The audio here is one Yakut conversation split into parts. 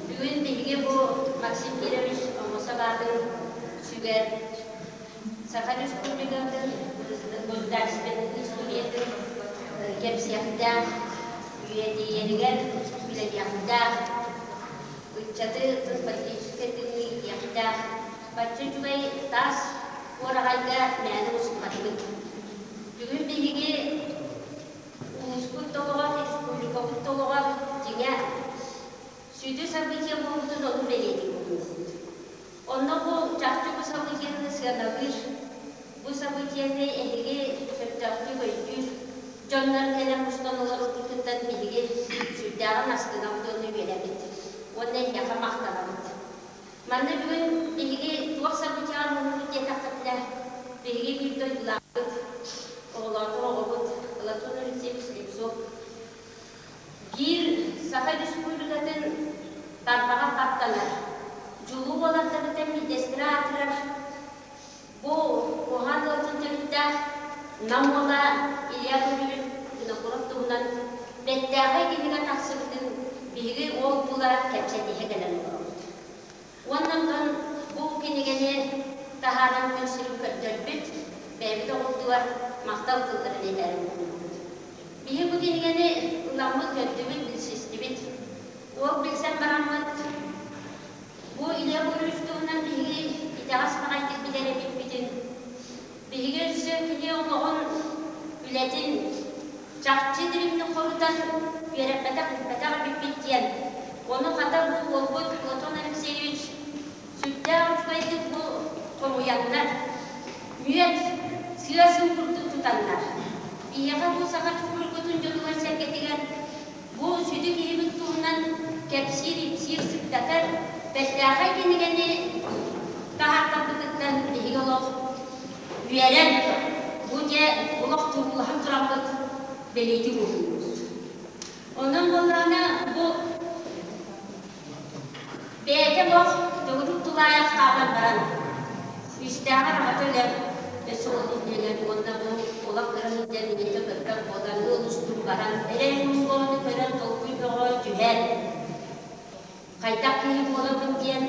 Бүгүн биһиги бу Максим Кирович Омосов аатын сүгэр Саха Республикатын государственнай историятын кэпсиэхтээх, үйэтийэригэр үлэлиэхтээх, ыччаты тыл политическай тыыны иитиэхтээх бачча үчүгэй таас уораҕайга мээнэ мустубатыбыт. Бүгүн биһиги улууспут толоҕор, республикабыт толоҕор дьиҥэ сүдү событие буолбутун ону бэлиэтии буолуохпут. Онно бу чахчы бу событиены сыаналыыр, бу событиены эһиги сөптөөхтүк өйдүүр дьоннор кэлэн мустан олороргутуттан биһиги сүрдээҕин астынабыт уонна үөрэбит уонна эһиэхэ махтанабыт. Манна бүгүн биһиги туох событиеҕа муһуннубут диэтэххитинэ, биһиги биир дойдулаахпыт, оҕолоотор оҕобут Платон Алексеевич Слепцов Биир Саха Республикатын тарбаҕар баттанар, дьулуу уолаттарыттан биирдэстэрэ аатырар бу Уһаан ыалтын төрүттээх Нам уола Илья Гурьевич Винокуров туһунан бэртээхэй кинигэ тахсыбытын биһиги уол була кэпсэтиһэ кэлэн олоробут. Уонна онтон бу кинигэни таһааран күн сирин көрдөрбүт, бэйэбит оҕобутугар махтал тылларын этэрин буллубут. Биһи бу кинигэни ыламмыт, көрдүбүт, билсистибит. Ол билсэн бараммыт, бу Илья Гурьевич туһунан биһиги итэҕэс баҕайытык билэр эбиппитин, биһиги өссө кини олоҕун, үлэтин чахчы дириҥник хорутан үөрэппэтэх, билбэтэх эбиппит диэн, ону хата бу уолбут Платон Алексеевич сүрдээх үчүгэйдик бу хомуйаннар, мүөт, сыа-сым курдук тутаннар, биһиэхэ бу Саха Республикатын дьонугар-сэргэтигэр бу сүдү киһибит туһунан кэпсиир-ипсиир, сырдатар бэртээхэй кинигэни таһаартарбытыттан биһиги олох үөрэн, бу дьэ олох туруулаһан тураммыт бэлиэтии уһуйбут. Онон буоллаҕына бу Бэйэтэ олох төгүрүк тулаайах хаалан баран, үстээҕэр аҕата өлөр, өссө ол иннигэр уонна бу олох кыра сылдьан ийэтэ көрбөт буолан ыал устун баран, эрэй мусуону көрөн толкуй бөҕө түһэн, хайдах киһи буолабын диэн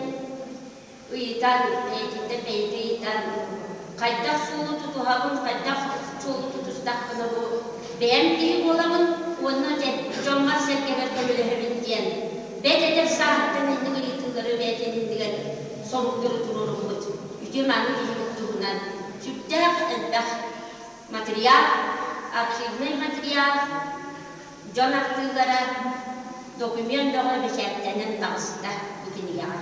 ыйытан, бэйэтиттэн бэйэтэ ыйытан, хайдах суолу тутуһабын, хайдах суолу тутустахпына бу бэйэм киһи буолабын уонна дьоммор-сэргэбэр көмөлөһөбүн диэн бэт эдэр сааһыттан инник ыйытыылары бэйэтин иннигэр соруктары туруоруммут үтүө-мааны киһибит туһунан сүрдээх элбэх материал, архивнай материал, Дьон ахтыылара документ бөҕө бэчээттэнэн таҕыста бу кинигэҕэ.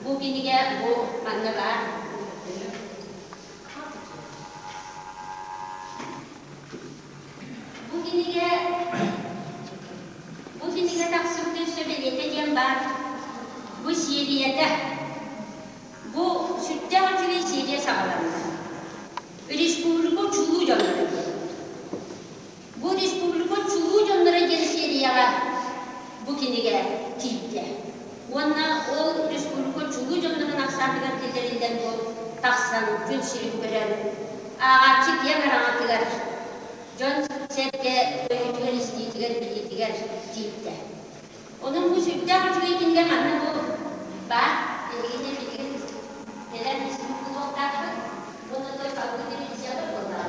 Бу кинигэ бу манна баар. Бу кинигэ бу кинигэ тахсыбыт өссө бэлиэтэ диэн баар. Бу сиэрийэтэ. Бу сүрдээх үчүгэй сиэрийэ саҕаланна. Республика чулуу дьонноро диэн. Бу республика чулуу дьонноро диэн серияҕа бу кинигэ киирдэ. Уонна ол республика чулуу дьоннорун ахсааныгар киллэриллэн бу тахсан күн сирин көрөн, ааҕааччы киэҥ араҥатыгар, дьон-сэргэ өйүтүгэр, истиитигэр, билиитигэр тиийдэ. Онон бу сүрдээх үчүгэй кинигэ манна бу баар, эһигини билигин кэлэн истибит буолуохтааххыт уонна той салгыы телевизияҕа буоллаҕа.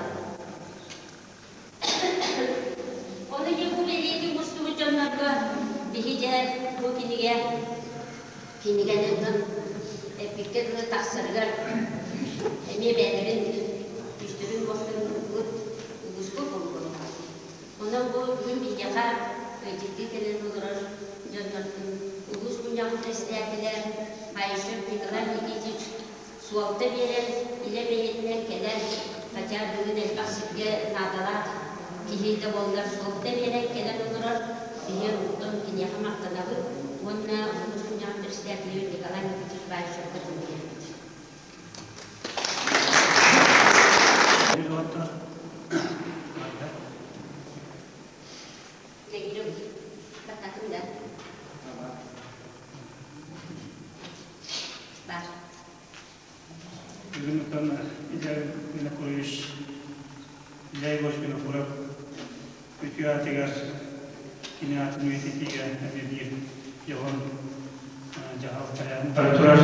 Ону дьэ бу бэлиэтии мустубут дьоннорго биһи дьэ бу кинигэ кинигэни ылан эппиккэ дылы тахсарыгар эмиэ бэйэлэрин күүстэрин-уохтарын ылбыт улууспут буолуохтаах. Онон бу бүгүн биһиэхэ ыалдьыттыы кэлэн олорор дьоннортон улуус мунньаҕын председателэ Баишев Николай Никитич Суолта биэрэн, илэ бэйэтинэн кэлэн, хотя бүгүн элбэх сиргэ наадалаах киһи да буоллар, суолта биэрэн кэлэн олорор, биһи оттон киниэхэ махтанабыт уонна улуус мунньаҕын председателигэр Николай Никитич Баишев. Бүгүн оттон Илья Винокурович, Илья Егорович Винокуров үтүө аатыгар кини аатын үйэтитиигэ эмиэ биир дьоһун дьаһал тэрээһин бара турар.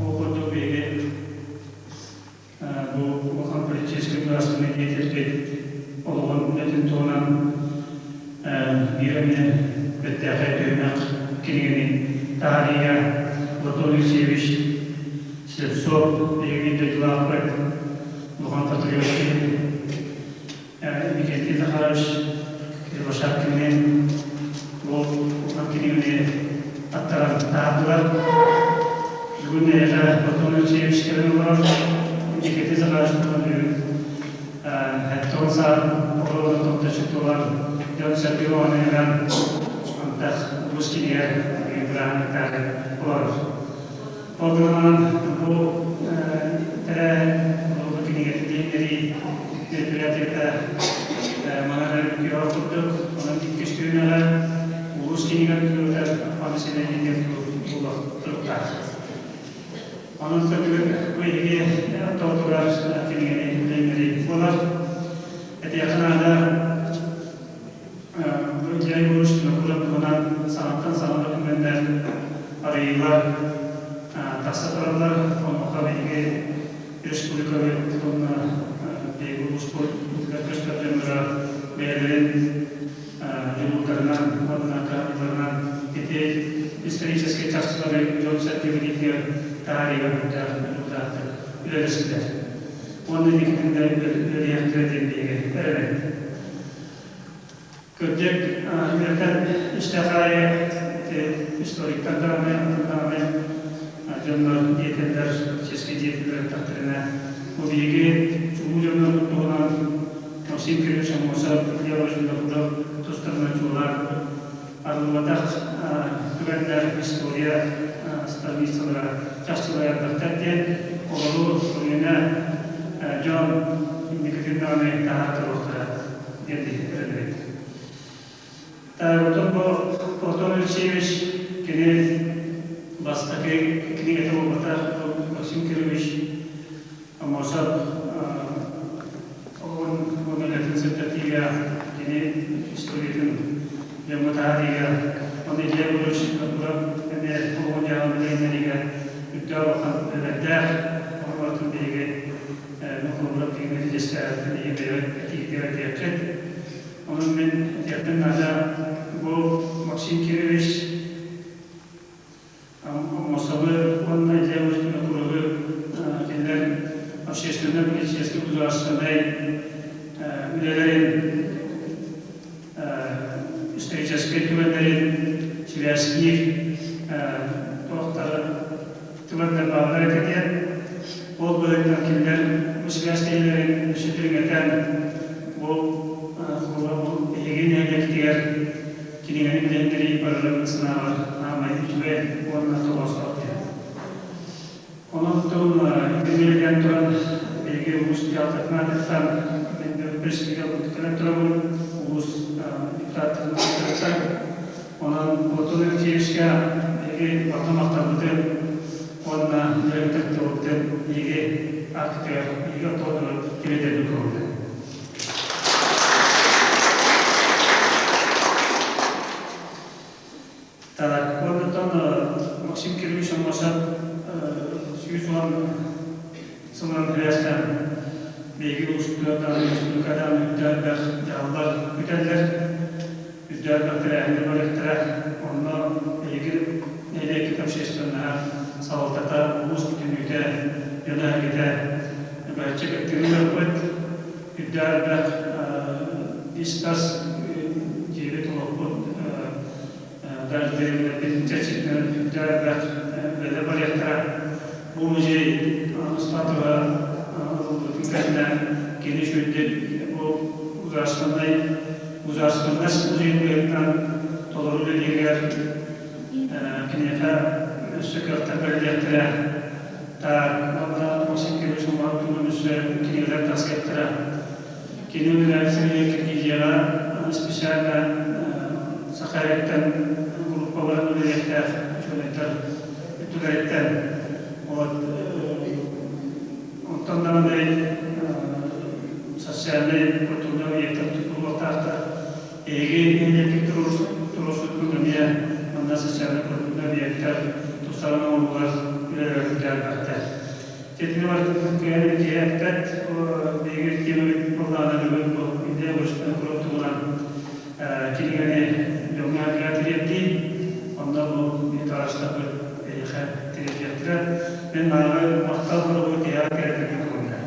Ол курдук биһиги бу улахан политическай государственнай деятельпит олоҕун үлэтин туһунан биир эмиэ бэртээхэй түһүмэх кинигэни таһаарыыга Платон Алексеевич Слепцов биһиги дойдулаахпыт улахан патриот Викентий Захарович Кривошапкинныын бу улахан кинигэни аттаран таһаардылар. Бүгүн эһиэхэ Платон Алексеевич кэлэн олорор. Викентий Захарович туһунан бүгүн 70 саа оҕолорун тохточуттулар. Дьон-сэргэ оонньууран антах улуус кинигэ бырааһынньыктаары олорор. Ол гынан бу тэрээһин бу кинигэтин иһиннэрии мероприятиета манан үтүөҕэ курдук, онон иккис түһүмэҕэ улуус кинигэр кыылытар аны сэлэлиитин буолуох туруктаах. Онон бүгүн бу эһиги ортотугар кинигэни билиһиннэрии буолар. Этиэххэ наада, бу Илья Егорович Винокуров туһунан саҥаттан саҥа докумуоннар, арыйыылар тахса тураллар. Онуоха биһиги республикабыт уонна биһиги улууспут көстөр дьонноро бэйэлэрин дьулуурдарынан уонна кыһамньыларынан ити историческай чахчылары дьон-сэргэ билиитигэр таһаарыыга күүстээх дьулуурдаахтык үлэлэстилэр. Уонна инникитин да үлэлиэхтэрэ диэн биһиги эрэнэбит. Кырдьык, үөрэтэн истэх аайы ити историктар даҕаны, атын даҕаны дьоннор диэтэллэр, чэски диэтэллэр эттэхтэринэ, бу биһиги чулуу дьоннорбут туһунан Максим Кириллович Аммосов, Илья Владимирович тустарынан чуолаан арыллыбатах түгэннэр история страницалара чахчылара элбэхтэр диэн олору көлүөнэ дьон инникитин даҕаны таһаартарыахтара диэн эрэнэбит. Таайбытым бу Платон Алексеевич кини бастакы кинигэтэ буолбатах Максим Кирович Аммосов олоҕун уонна үлэтин сырдатыыга кини историятын дьоҥҥо таһаарыыга уонна Илья Егорович Винокуров эмиэ олоҕун-дьаһаҕын билиһиннэриигэ үрдээх улахан үлэлэрдээх оҕолортон биһиги холобура киһини нэтиэстээбиппин иһин бэйэбит этиитигэр этиэххит. Онон мин этиэхпин наада бу Максим Кирович Аммосовы уонна Илья Винокуровы кинилэр общественно-политическай государственнай үлэлэрин историческай түгэннэрин сибээстиир туохтары түгэннэр бааллар этэ диэн ол быһыытынан кинилэр бу сибээстэһиилэрин өссө дириҥэтэн бу холобура бу биһиги нэһилиэкпитигэр кинигэни билиһиннэрии барарын санаабар аамай үчүгэй уонна тоҕоостоох диэн. Онон итинниэлээн туран биһиги улуус дьаһалтатын аатыттан мин президент кэлэн турабын улуус депутаттарын ааттарыттан. Онон Платон Алексеевичка биһиги барҕа махталбытын уонна директор тылбытын биһиги ааккытыгар биһиги оттоотугар тириэрдэрбит көҥүлэ. Так, уоннаттан Максим Кириллович Аммосов 110 сылынан сибээстээн биһиги улууспутугар республикадан үрдэ элбэх дьаһаллар күтэллэр, үрдэ элбэх тэрээһиннэр барыахтара. Онно биһиги нэһилиэкпит общественноһа, салалтата, улуус бүтүннүүтэ, дьоно-сэргэтэ быһаччы кыттыыны ылыахпыт. Үрдэ элбэх ис-тас дьиэбит олохпут даже чэрчитинэн үрдэ элбэх үлэлэр барыахтара. Бу музей статуһа ылыллыбытын кэннэ кини үчүгэйдик бу государственнай государственность музейын быһыытынан толору үлэлииригэр киниэхэ өссө кыахтар бэриллиэхтэрэ. Так, уонна Максим Кириллович Умаров туһунан өссө кинигэлэр тахсыахтара. Кини үлэлээбит сиригэр Киргизияҕа специально Саха эриттэн группа баран үлэлиэхтээх учуонайдар өттүлэриттэн вот Оттон даҕаны социальнай культурнай объектар тутуллуохтаахтар. Эһиги нэһилиэккит туруорсуккун эмиэ манна социальнай культурнай объектар тупсаран оҥоруулар үлэлэрэ элбэхтэр. Итини барытын кыайан киһи эппэт, биһиги тиэмэбит буоллаҕына бүгүн бу Илья Егоровичтан куруук туһунан кинигэни дьоҥҥо тириэрдии, онно бу биһи табаарыстарбыт эйиэхэ тириэрдиэхтэрэ. Мин мааҕы махтал суругу тиһэҕэр кэлэрбин көҥүллээ.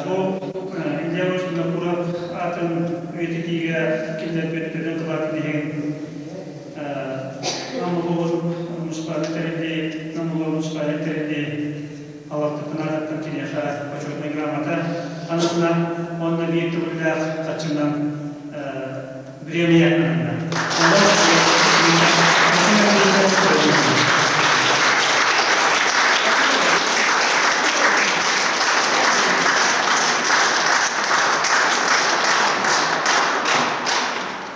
Бу Илья Егорович Винокуров аатын үйэтитиигэ киллэрбит бөдөҥ кылаатын иһин Нам улууһун муниципальнай тэриллии, Нам улууһун муниципальнай тэриллии алартыттан аатыттан киниэхэ почетнай грамота ананна уонна биир төгүллээх харчынан бириэмийэ ананна.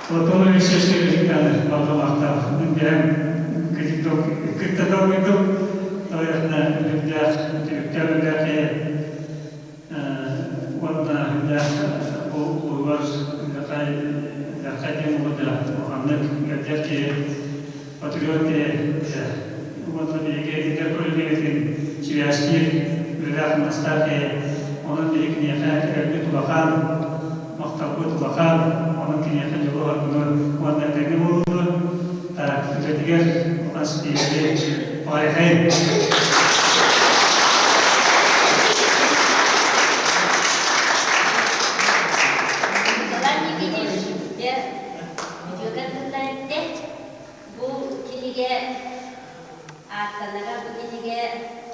Платон Алексеевич Киргизстаны алҕалаахтаах бэйэм кытта долгуйдум. Тоҕойохна үрдээх, түбүктээх үлээх киһи уонна үрдээх бу улуугар лэххай диэн буолда улаханнык ыалдьар киһи, патриот киһи уонна биһиги эдэр көлүөнэбитин сибээстиир үлэлээх-хамнастаах киһи. Онон биһиги киниэхэ эрэлбит улахан. Махталбыт улахан, онон киниэхэ дьолу-соргуну уонна этэҥҥэ буолууну, үлэтигэр улахан ситиһиини баҕарыахайын! Николай Никитич, дьэ, үтүөкэн тыллар эттэ. Бу кинигэ ааттанара, бу кинигэ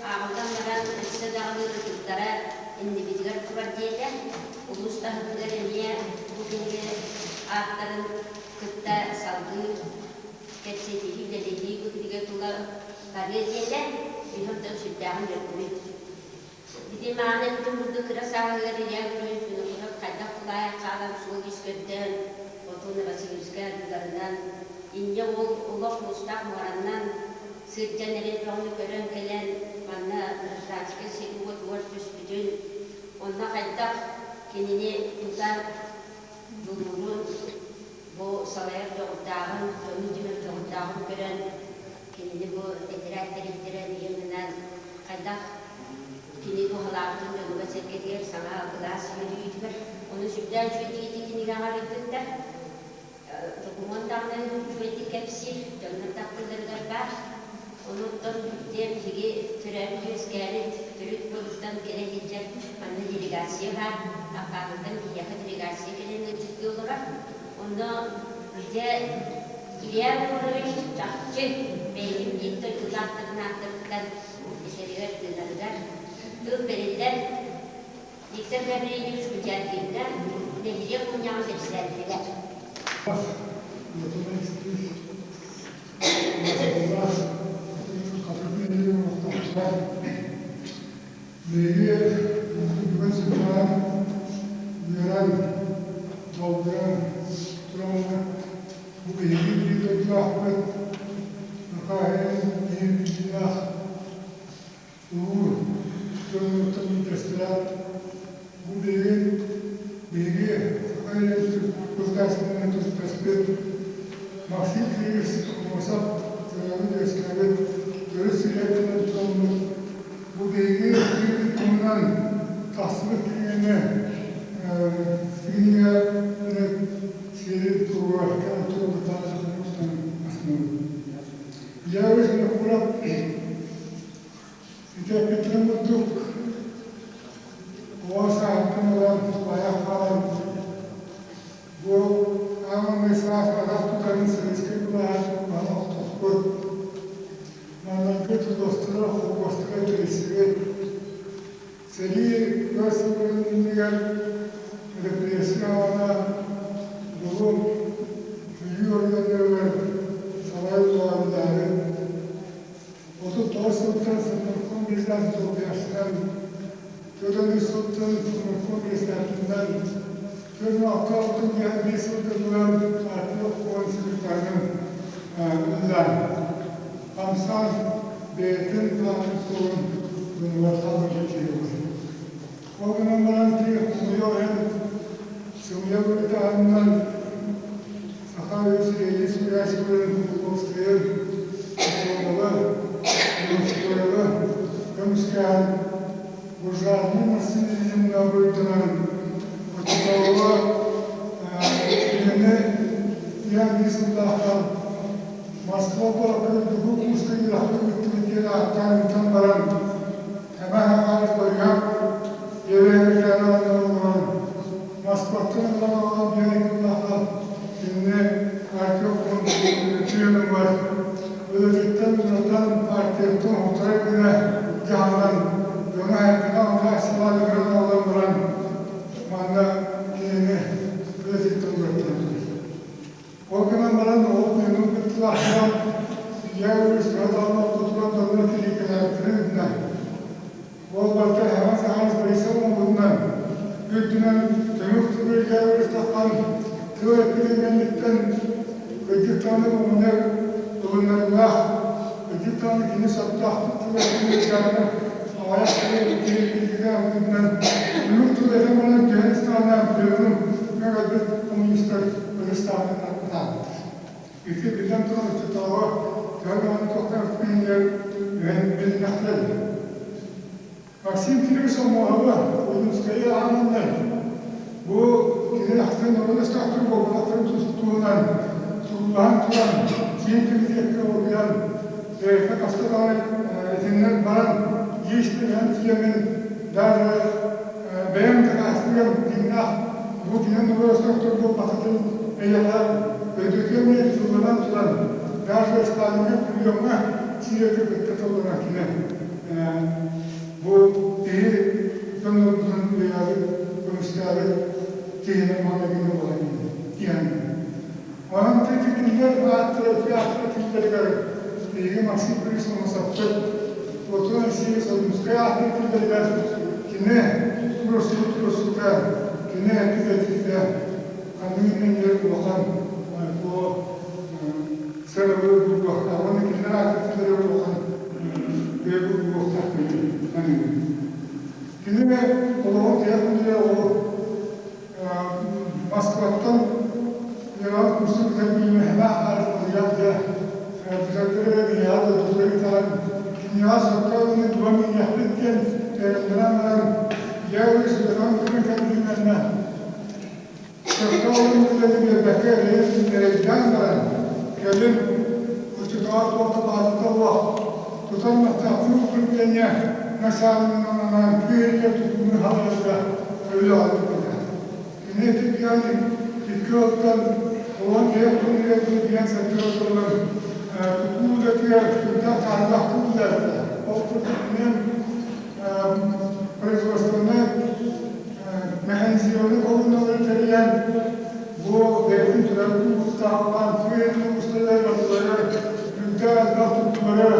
ааҕыллан баран өссө даҕаны ытыктара иннибитигэр турар диэтэ. Улуус таһымыгар эмиэ бу кинигэ ааптарын кытта салгыы кэпсэтиһии, үлэлэһии бу кинигэ тула барыа диэтэ. Биһи онтон сүрдээҕин үөрдүбүт. Ити мааны эппитим курдук кыра сааһыгар Илья Григорьевич Винокуров хайдах тулаайах хаалан суол-иис көрдөөн, Хоту Новосибирскай арыыларынан, инньэ ол олох муустаах муораннан сылдьан эрэй бөҕөнү көрөн кэлэн, манна гражданскай сэрии уотугар түспүтүн, онно хайдах кинини тута дьулуурун, бу салайар дьоҕурдааҕын, дьону түмэр дьоҕурдааҕын көрөн, кинини бу этэрээт тэрийтэрэн ийэм гынан хайдах кини туһалаабытын дьонугар-сэргэтигэр саҥа былаас үөрүүтүгэр ону сүрдээх үчүгэйдик ити кинигэҕэ арыйбыттар. Докумуон даҕаны үчүгэйдик кэпсиир, дьоннор тахтыыларыгар баар. Онуттан дьэ биһиги төрөөбүт-үөскээбит төрүт буоруттан кэлэ сылдьар манна делегация баар. Аппаатыттан биһиэхэ делегация кэлэн ыалдьыттыы олорор. Онно дьэ Илья Егорович чахчы бэйэтин биир дойдулаахтарын ааттарыттан этэригэр-тыынарыгар тыл бэриллэн Виктор Гаврильевич Бутяркиҥҥа нэһилиэк мунньаҕын бэрэссэдээтэлигэр. Биһиги бүгүн сылдьан, үөрэн, долгуйан тураммыт, бу биһиги биир дойдулаахпыт Михаил биир биллиилээх улуу дьонуттан биирдэстэрэ. Бу билигин биһиги Саха сирин государственнай түспэспит Максим Кириллович Аммосов төрөөбүт-үөскээбит төрүт сирдэринэн тураммыт бу биһиги киирбит туһунан тахсыбыт кинигэни кинигэни сиэрин туруорар туруорбутан астынабыт. Я Винокуров ити эппиттэрин курдук оҕо сааһыттан ылан тулаайах хаалан бу ааманнай саас атах тутарын советскай былааһы баһан охтоспут маннарга тутуостара холкуостара тэрийсибит сэрии ыар сылларын иннигэр репрессия аҕана Булуҥ Бүлүү оройуоннарыгар салайар үлэлээбит 39 сылтан Совнарком президент солбуйааччынан, 43 сылтан Совнарком председателинэн, 46 65 сылга туран партия обкомун секретарынан үлэлээбит. Хамсаан бэйэтин аатын суолун дьонугар хаалбыт киһи буолар. Ол гынан баран ити хомойуох иһин сымыйа бырытааһынынан Саха үс Спирасиловын Кулаковскайын Охломовы, Неустроевы көмүскээн буржуазнай национализмҥа буруйданан оччотооҕуга кинини Иоанн сыллаахтан Москва куоракка үрдүкү курска үөрэххэ ыыттыбыт диэн ааттаан ыытан баран Эмэ Хахаев Барыһап Еврейдэргэ олорон Москваттан ылан аҕалан биэрэн гыннахха кинини Артем членугар үлэтиттэн ылан партияттан утары гына дьаһанан дьону хайдах сылаан ыҥыран аҕалан баран манна кинини үлэтиттэн уураттарбыт. Ол гынан баран ол күнүн кыттыылаахтара Илья Иванович ортотугар дьонно кириитикэлээбиттэрин үрдүнэн, ол барыта Иван Захарович Борисов оҥорбутунан, үрдүнэн түмүк тылы Илья Иванович таххан тыл эппитин кэнниттэн кырдьык даҕаны оҕонньор ылыннарыылаах, кырдьык даҕаны кини сөптөөхтүк тыл эппитин өйдөөҕүнэ аҕыйах киһи кириитикэ ылбытынан түмүк тыл этэн баран түһэн истэҕинэ пленум кэлбит коммунистар ытыстаабыттар. Ити биллэн туран оччотооҕу төһө даҕаны туохтаах иһиннэр үһэн билиннэхтэрэ. Максим Кириллович Омуоһаба Ойуунскайы ааҕыннар бу кини ахтан норуот өстөөхтөрү буолбатахтарын туһунан туруулаһан туран киин кэмитиэккэ уһуйан бэйэтэ хаста даҕаны итиннэр баран лично тиийэммин даже бэйэм дакаастыам дьиҥнээх бу кини норуот өстөөхтөр буолбатахтарын эйиэхэ өйдөтүөм диэн тылланан туран даже Сталиҥҥа приемҥа киирэргэ кытта тылланар кини бу киһи дьоннорбутун өйөөбүт көмүскээбит киһинэн маҥнайгыны буолан тиһэн Онон кинилэр ааттара театр тиллэригэр биһиги Максим Борисович Платон Алексеевич Ойуунскай аатын тиллэригэр кини туруорсубут туруорсуута, кини эппит этиитэ ханнык иннинэ улахан туох сыанабылы булуохтаах уонна кинилэр аатын тиллэригэр улахан өйөбүл буолуохтаах саныыбын. Кини олоҕун тиһэх күнүгэр ол Москваттан Иван Курсов кэлбиимэһэлээх арыаллыйар дьэ бүтэрдэр эрэ дойдутугар ыытаҕын киниэхэ сөпкө ылыныы туга миинньэхпит диэн эрэннэрэн баран я Иван күнү кэлбиимэннэ сөпкө ылыныы үлэни биэрбэккэ эрэйдээн баран кэлин оччотооҕу туох да баазата суох тутан мастаахтыыр управление начаалынынан анаан тыа тутууну салайарга үлэҕэ ыыппыта. Кини ити икки ыалтан улахан киһи күнүгэр диэн сэттэ сылынан тутуу үлэтигэр сүрдээх таһаарыылаахтык үлэлээбитэ. Ол курдук кини производственнай механизированный колонналары тэрийэн бу бэйэтин төрөөбүт улуустааҕынан тыа улуустарыгар барыларыгар үрдэ элбэх тутуулары,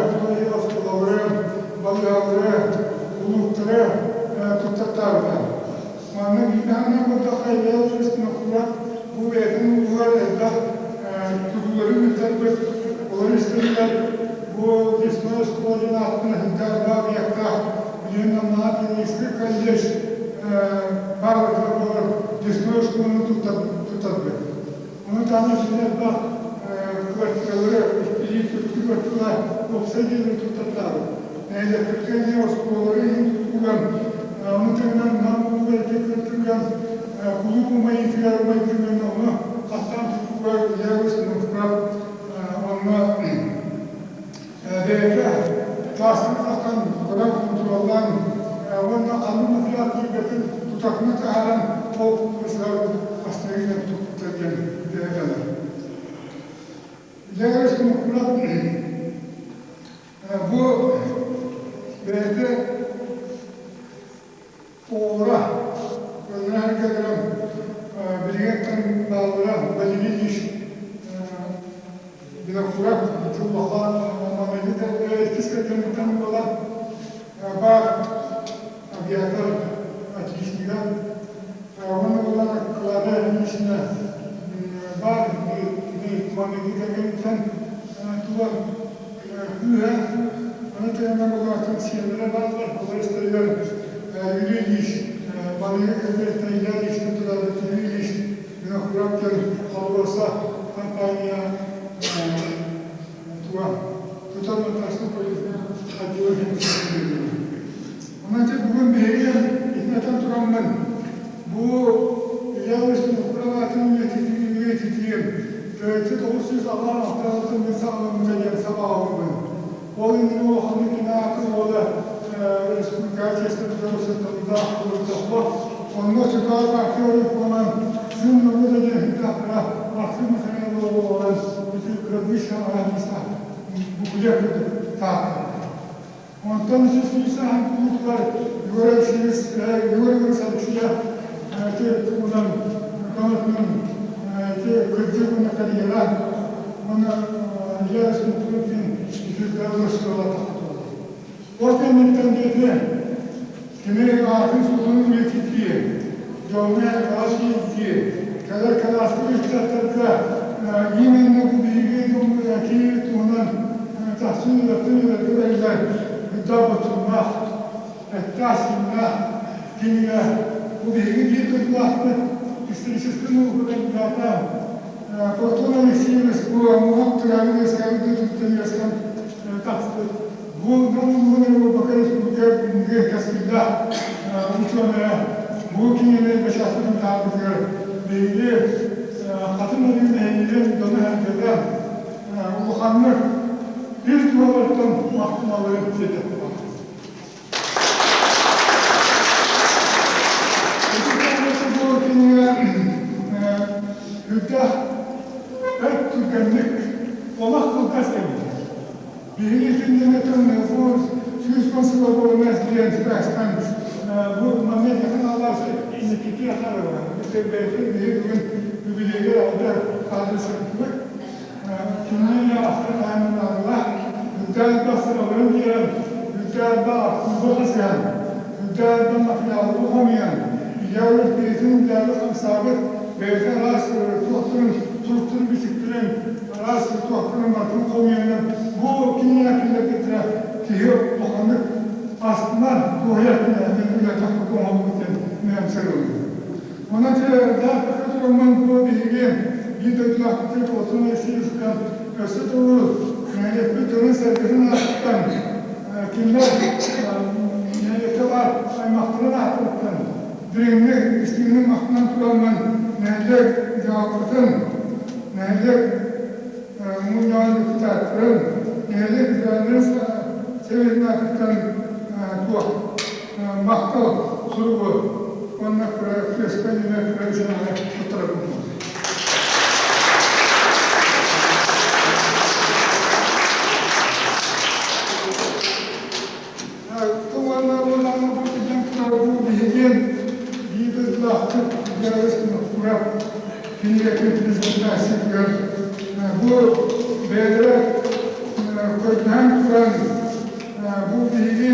оскуолалары, балыыһалары, кулууптары туттартаабыта. Манна биирдэһинэн көрдөххө, Илья Винокуров бу бэйэтин улууһугар элбэх тутуулары ыыттарбыт, олор истэригэр бу лесной оскуола диэн ааттанар сылдьар объектаах билигин Намнаҕа педагогическай колледж баар буолар лесной оскуоланы туттарбыт. Ону таһынан син элбэх квартиралары, илии квартиралар уопсай дьиэлэри туттартаабыт. Нэһилиэкпитигэр эмиэ оскуолалары иһин тутууган, ону тэҥинэн Нам улууһугар ити квартирган кулууп умайыытыгар умайдыган ону хаттаан тутууга Илья Новгород онно бэйэтэ таастан таххан көрөн хонтуруоллаан уонна ханнык материал тиийбэтин тутатына таһааран ол сылар астарыынан туппута диэн этэллэр. Илья Новгород бу бэйэтэ Оҕолоро өлөрөн кэлэрин билигин бааллара Валерий Ильич Винокуров улахан иккис кэргэниттэн буолан баар авиатор отличнига уонна буолан Клара Ильинична баар маҥнайгы кэргэниттэн тула кыыһа. тыйанар улаатан сиэннэрэ бааллар, олор истэригэр Юрий Ильич Балыйа кэлбэттэн Илья Ильичтэн төрөөбүт Юрий Ильич Винокуров диэн АЛРОСА компания туга тутар монтажный отделын Онон бүгүн биһиги итинэтэн тураммын бу Илья Ильич Винокуров аатын үйэтитиим 1996 мин саҕаламмыта диэн сабаҕалыыбын. Ол иннинэ улаханнык кини аатын уола республикаҕа чиэстэ тутар тылдаах Онно Чукаар партия буолан сын норуота диэн кыра Максим Михайлова буолан ити кырдыш араанньыста букуйа курдук тааттарбыта. Онтон үс сааһын кулуутугар Егор Алексеевич Егор Егорович Алексеев ити туһунан көмөтүнэн ити кырдьык уонна карьера уонна Илья Республикин диэн итирдэр оскуола тахсыбыта. Ол кэнниттэн диэки кини аатын-суолун үйэтитии, дьоҥҥо араас иитии, кэлэр кэлээски ыччаттарга именно бу биһиги киһи туһунан чахчы үлэттэн үлэргэ бэриллэр үрдээх боччумнаах, эттээх-сииннээх кинигэ бу биһиги биир дойдулаахпыт историческай наука кандидата Платон Алексеевич бу Муҥха төрөөбүт үөскээбит дойдутуттан үөскээн тахсыбыт Бу дьон улууһун Республика Республика кэскиллээх учуонайа бу кинигэни бэчээттэтэн таһаарбытыгар биһиги хатын арыы нэһилиэгин дьоно-сэргэтэ улаханнык ис дууһаларыттан махтаналларын тиэрдиэхпит. Ити бу кинигэ үрдээх бэрт түргэнник олох кылгас кэмҥэ биһиги итиннэнэтэн бу 110 сыла буолумас диэн сибээстэн бу манна ханаалаас инникити ахарыла бэйэтин биһи бүгүн юбилейгэр алдар хаалыы сырыттыбыт кинини ахтар таһымнаалла үрдээх сыраларын биэрэн үрдээх архыыба хасыһан үрдээх материалы хомуйан Илья бэйэтин үрдээҕи хамсаабыт бэйэтэ араас туохтарын туруктарын бичиктэрин араас туохтарын барытын хомуйаннар бу кинигэ киллэрбиттэрэ киһи улаханнык астынан дуоһуйар үлэтэ оҥоһуллубут диэн мэм сырыллар. Онон даах тураммын бу биһиги биир дойдулаахпытын Платон Алексеевичтан өссө тылы нэһилиэкпит дьонун-сэргэтин аатыттан кинилэр нэһилиэккэ баар аймахтарын ааттарыттан дириҥник истиҥник махтанан тураммын нэһилиэк дьаһалтатын, нэһилиэк мунньаҕын депутаттарын, нэһилиэк ветераннарын сэбиэтин аатыттан туох махтал суругу уонна күөскэ нөҥүө кыра туттарабын. Уонна уонна бу тиийэн турар бу биһиги биир дойдулаахпыт Илья Винокуров кинигэтин презентациятыгар бу бэйэлэрэ көрдөһөн туран бу биһиги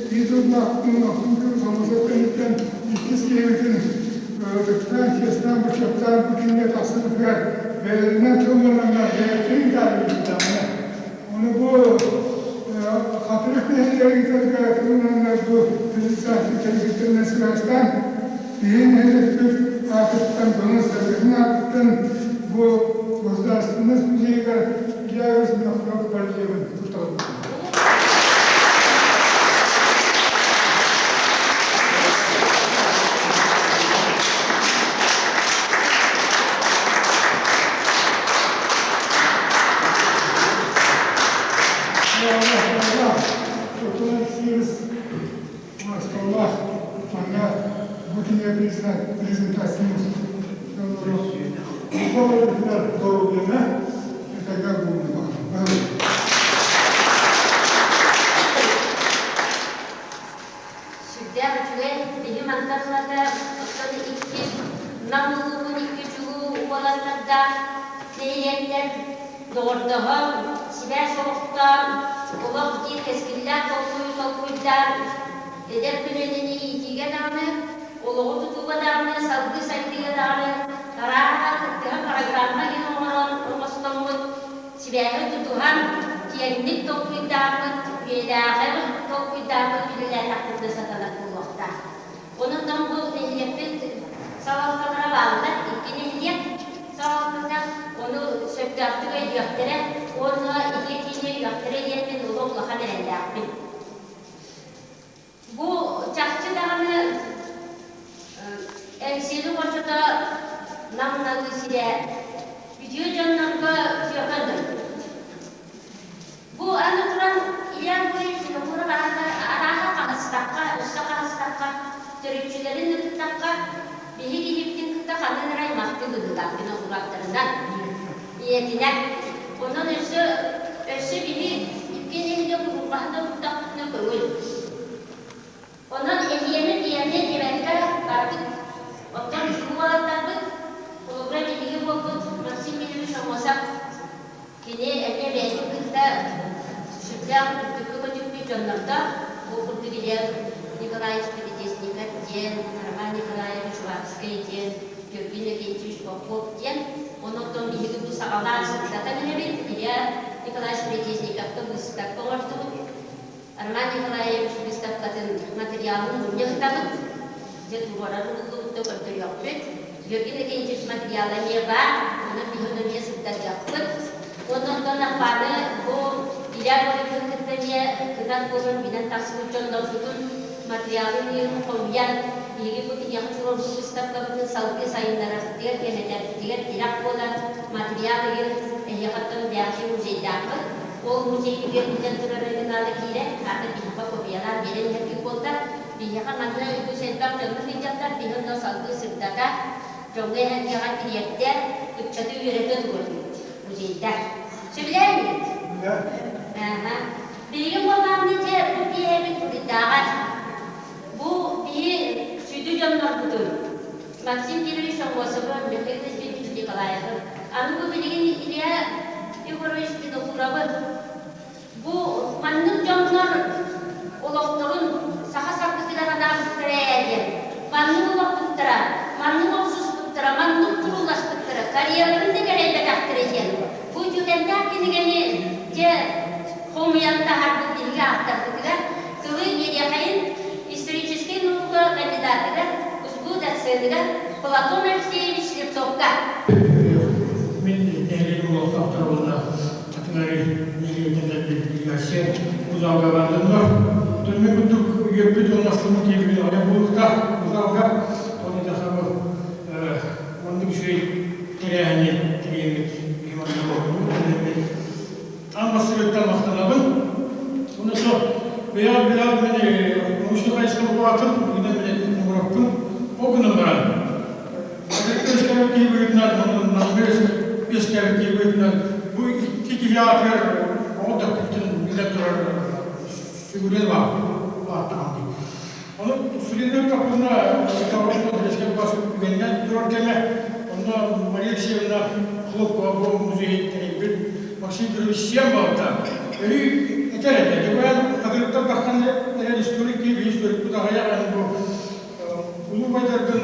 биир дойдулаахпытын Охтун күн Солосов кэнниттэн иккис киһибитин ытыктаан, чиэстээн, бочуоттаан бу кинигэ тахсыбытыгар бэйэлэринэн тыллананнар бэйэтин таарыйбыттаҕына Ону бу Хатырык нэһилиэгин тылынан бу презентация кэлбиттэринэн сыбаастаан, биһиги нэһилиэкпит аатыттан, дьонун-сэргэтин аатыттан бу Государственность музейыгар Илья Винокуров барельебын туттарабыт. Махталлаах манна бу кинигэ презентацияны доруобуйаны этэҥҥэ буолуоҕа. Сүрдээх үчүгэй, биһи мантан ылата оттон икки Нам улууһун икки чулуу уолаттардаах нэһилиэктэр доҕордоһон, сибээс олохтоон, олох диир кэскиллээх толкуйу толкуйдаан, эдэр көлүөнэни иитиигэ даҕаны, олоҕу тутууга даҕаны, салгыы сайдыыга даҕаны арааһа кыттыһан программа иһин оҥорон оҥостоммут, сибээһи тутуһан, киэҥник толкуйдааммыт үйэлээҕи. өйүөхтэрэ уонна ити этиини өйүөхтэрэ диэн мин олох улахан эрэллээхпин. Бу чахчы даҕаны Эҥсиэли хочото Нам-Налыы сирэ үтүө дьоннорго үтүөкэн дойду. Бу аны туран Илья Гурьевич Винокуров арааһа хаһыстахха, өссө хаһыстахха, төрүччүлэрин ытыттахха, биһиги киһибитин кытта ханан эрэ аймахтыы быһыылаах винокуровтарынан, ийэтинэн. Онон өссө өссө биһи иккиэн иһигэр куруппаһын да туттахпытына көҥүл. Онон эһиэни тиэмнэ диэбэккэ барбыт. Оттон чулуу уолаттарбыт, холобура биһиги буолбут Максим Михайлович Аммосов кини эмиэ бэйэтин кытта сүрдээх үрдүккэ көтүппүт дьоннордоох, ол курдук Илья Николаевич Передесников диэн, Роман Николаевич Уварскай диэн, Георгий Иннокентьевич Попов диэн. Онон биһиги бу саҕалаан сырдатан иһэбит. Илья Николаевич Передесниковка быыстапка оҥордубут. Роман Николаевич выставкатын материалын мунньа ыытабыт. Дьэ туруорар уһуллубут да көрдөрүөхпүт. Георгий Иннокентьевич материала эмиэ баар, онон биһи ону эмиэ сырдатыахпыт. Уонна онтон Аппааны бу Илья Борисовы кытта эмиэ кытан буолан билэн тахсыбыт дьоннорбутун материалын ыйын хомуйан, биһиги бу киниэхэ туруорбут выставкабытын салгыы сайыннарарбытыгар, кэҥэтэрбитигэр тирэх буолар материал ыйын эһиэхэттэн бэйэҕитин музейдааххыт. Ол музейбытыгар биллэн турар оригинала киирэн, аата биһиэхэ копиялаан биэрэн иһэргит буолла. Биһиэхэ манна үгүс элбэх дьоҥҥо сылдьаллар, биһи онно салгыы сырдата, дьоҥҥо эһэргэҕэ тириэрдэ, ыччаты үөрэтэ туруордубут музейдар. Сөбүлээн Аха. Биһиги буоллаҕына дьэ бу киэһэбит буруйдааҕар бу биһи сүдү дьоннорбутун Максим Кирович Аммосовы, Михаил Васильевич Николаевы, аны бу билигин Илья Егорович Винокуровы бу маннык дьоннор олохторун саха саргытыгар анаабыттара ээ диэн маннык олорбуттара, маннык охсуспуттара, маннык турууласпыттара, карьераларын да кэрэйбэтэхтэрэ диэн бу үтүөкэннээх кинигэни дьэ хомуйан таһаарбыт биһиги ааптарбытыгар тылы биэриэхэйин историческай наука кандидатыгар, УСГУ доценыгар Платон Алексеевич Слепцовка. Мин нэһилиэгим олохтоохторо уонна Атыҥары нэһилиэгиттэн кэлбит делегация узалга бардыннар. Оттон мин курдук үөрбүт уонна астыммыт киһибин аҕыйах буолуохтаах узалга. Оны да бу маннык үчүгэй тэрээһини тэрийэммит биһи манна буолбут. Аан бастакыттан махтанабын. Уонна сол бэйэҕэ билэҕит мин научнай хайысханы булаатым, бүгүнэн мин оҥороппун. Ол гынан баран, үөскээбит киһи быһыытынан, манна үөскээбит киһи быһыытынан бу икки киһи аатыгар оҕо төрпүттэн биллэн турар сүгүрүйэн улааттаҕым дии. Ону студеннар таппына бас үгэннэн турар кэмэ, онно Мария Алексеевна Хлопкова бу музей тэрийбит Максим Петрович сиэн балта. Өрүү этэр этэ. Дьөгүөн хатырыктар тахсан эрэр историк киһи историкпут аҕыйах эн бу улуу байдаргын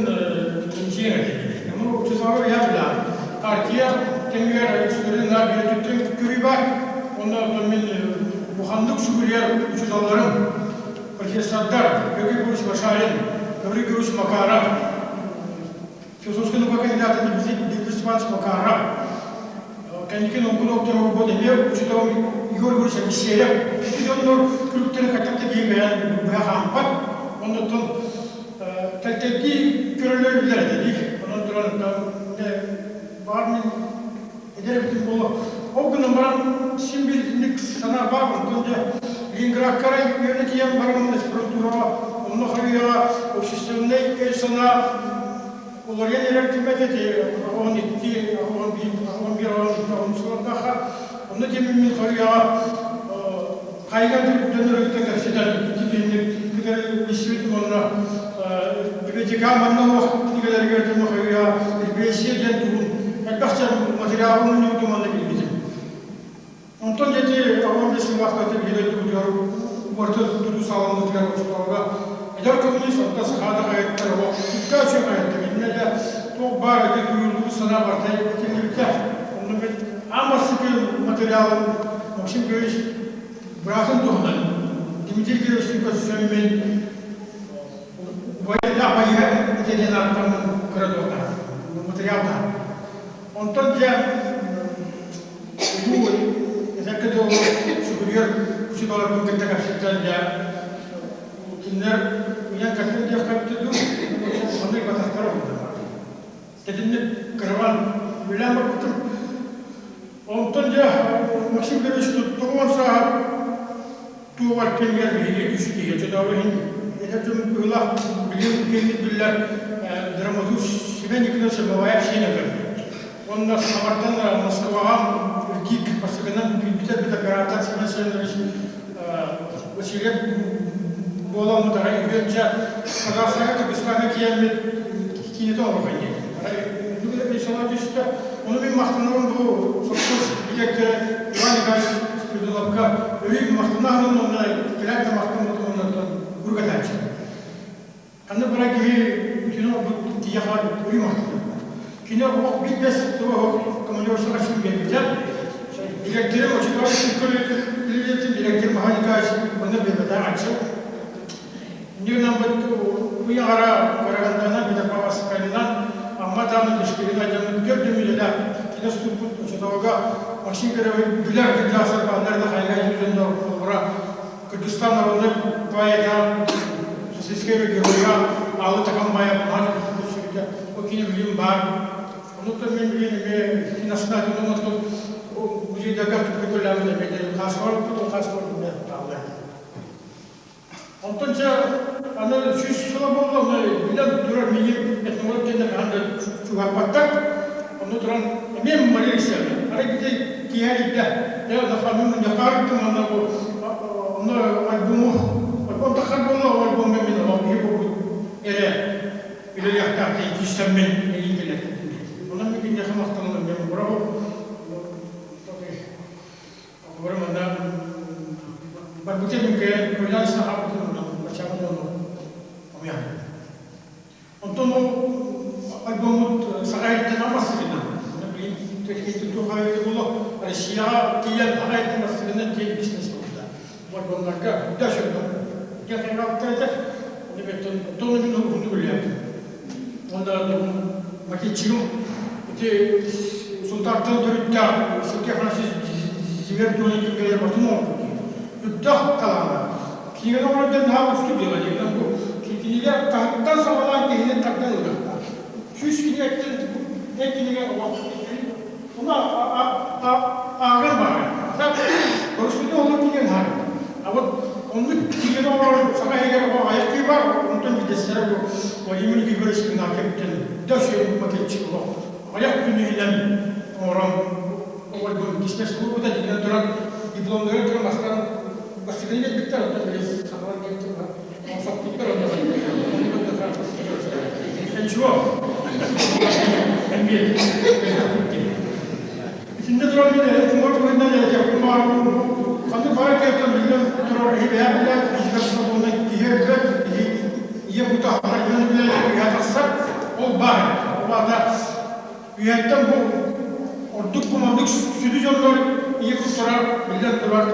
чинчийэр этэ. Ону учусаҕа ыйар билэҕин. Партия кэмигэр история наар биэртүттэн көрүү бар. Онно мин улаханнык сүгүрүйэр учууталларым профессордар Георгий Гурьевич Башарин, Гаврил Гурьевич Макаров, философскай наука кандидата Дмитрий Степанович Макаров, кэнники наука доктора буолбут эмиэ учууталым Егор Егорович Алексеев. Ити дьоннор күлүктэрин хаттак да киһи бэйэн быһа хаампат. Оннуттан тэлтэйдии көрөлөр билэр этэ дии. Онон туран баар мин эдэр эбитим буолуо. Ол гынан баран син биир итинник санаа баар. Онтон дьэ Ленинградка эрэ үөрэнэ тиийэн баран аспирантураҕа онно харыйаҕа общественнай өй-санаа уларыйан эрэр кэмэ этэ 12, 11, 11, 12, 13 сыллардаахха. Онно тиэммин мин харыйаҕа хайыган дьоннору кытта кэпсэтэн ити киһини кытары билсибитим уонна библиотека манна олох кинигэлэригэр дьону харыйа репрессия диэн тугун элбэх материалын мунньубутум уонна билбитим. Онтон дети 15 сыллаахтан биир өттүбүтүгэр уорта тутуу саҕаламмытыгар оччотооҕуга эдэр коммунист онто сахаада хайыттар олох үпкэ үчүгэй хайыттар иннэ да туох баар эти тууйуллубут санаа барыта этиллибитэ. Онно мин аан бастакы материалым Максим Георгиевич быраатын туһунан Дмитрий Георгиевичтыын көрсөн мин убайдаах байыһа этэ диэн ааттаммын кыра дуота материалдаах. Онтон дьэ Улуу этэргэ дылы сүгүрүйэр учууталларбын кытта кэпсэтэн дьэ кинилэр уйан кэлтэн диэххэ эбитэ дуу, оннук батахтара уһунна. Тэтинник кыраван үлэлээн барбытым. Онтон дьэ Максим Григорьевич туттугун сааһа туоҕар кэмигэр биһиги үс киһи чотообу иһин эдэр дьон быһыылаах билигин киэҥник биллэр драматург Семен Николаевич Абабаев сиэн өлөр. Уонна Самартан Москваҕа ГИК бастакынан киирбитэ эбит оператор Семен Семенович Васильев буоламмыт арай үһүөнчэ Казахстаҥҥа Кыргызстаҥҥа тиийэммит киинэтэ оҥорбон диэн. Арай оннук санаа түстэ. Ону мин махтанабын бу совхоз дириэктэрэ Иван Николаевич Спиридоновка өрүү махтанаһын уонна кэлээт да махтаммытым уонна куруук этээччи. Ханнык бара киһи үтүнү оҥорбут киһиэхэ өрүү махтанар. Кини олох биир туруоһу командировщика син биэрбитэ. Дириэктэрим очутоҕо үлэлиэтин дириэктэр Михаил Николаевич онно биэрбэтэх аччы. Инньэ гынан ый аҕара Караганданан Петропавловскайынан Амма тааны Бишкегин айдаммыт көр дөмүлэлээх кини уступпут очотоҕуга Максим Кирович билэр кырдьаҕастар бааллар да хайга дьоннор холобура Кыргызстан народнай поэта, социалистическай геройа Аалы Такамбаев наһаа сүрүтэ ол кини билим баар. Онуттан мен билим эмиэ киносунатын онтон музейдарга көтөллөмүн эмиэ хааскалар хааскалар тааллар. Онтон чэ аны 100 сыла буолла, оны билэн турар миигин этнолог диэннэр хаһан да чугаһаппаттар. Онно туран эмиэ Мария Алексеевна, арай бити киэһэ илдэ, дьэ онно мунньахха арыттым онно бу онно альбому альбом тахсар буолла, ол альбомҥа мин олох киһи буолбут эрэ үлэлиэхтээх диэн киирсэммин эйиин кэлэттим. Онон мин киниэхэ махтанабын, мен браво. Холобура манна барбыта мүкэ көлөөн саҕабытын онно бачаҕын ону омуйан. Онтон ол альбоммут саха иһиттэн амассыгынан билин техникин туохайы буолуо Россияҕа тиийэн аҕа иһиттэн ассыгынан диэн бизнес буолбута. Бу альбомнарга да сөбүн диэн хайҕаабыттар этэ. Оны беттон оттон мин уһуннук үлэлээбитим. Онда макетчигым ити Сунтаартан төрүттээх Сергей Афанасьевич Зивердони кимгэлэр батын оҥорбут. Үрдэх талаана. Кинигэни оҥорор диэн наһаа уустук дьыала диэн. Бу кинигэ таһыттан саҕалаан киһини тардан ылыахтаах. 100 кинигэттэн эн кинигэ олох Уна ааҕар баҕар. Боростуйда олор кинигэ наһаа. А вот оннук кинигэни оҥорор саха иһигэр оҕо айахтыы бар, онтон бидэстэрэ бу Владимир Григорьевич Игнатьевтэн да үчүгэй макетчик олох аҕыйах күн иһинэн оҥорон оҕойбун кисмэс буолбута дьиҥинэн туран дипломнары туран бастаан бастакыны биэрбиттэр онтон били сахалар диэн тылга соппуттар онно Ничего. Итиннэ туран мин этимор туһунан этиэхпин баҕарабын. Ханнык баҕар киһиттэн биллэн турар киһи бэйэ билэр, киһи свободно киһи өлбөт, киһи ийэ кута аһара билэр, үөһэ тахсар. Ол баар. Ол аата үйэттэн бу ордук бу маннык сүдү дьоннор ийэ куттара биллэн турар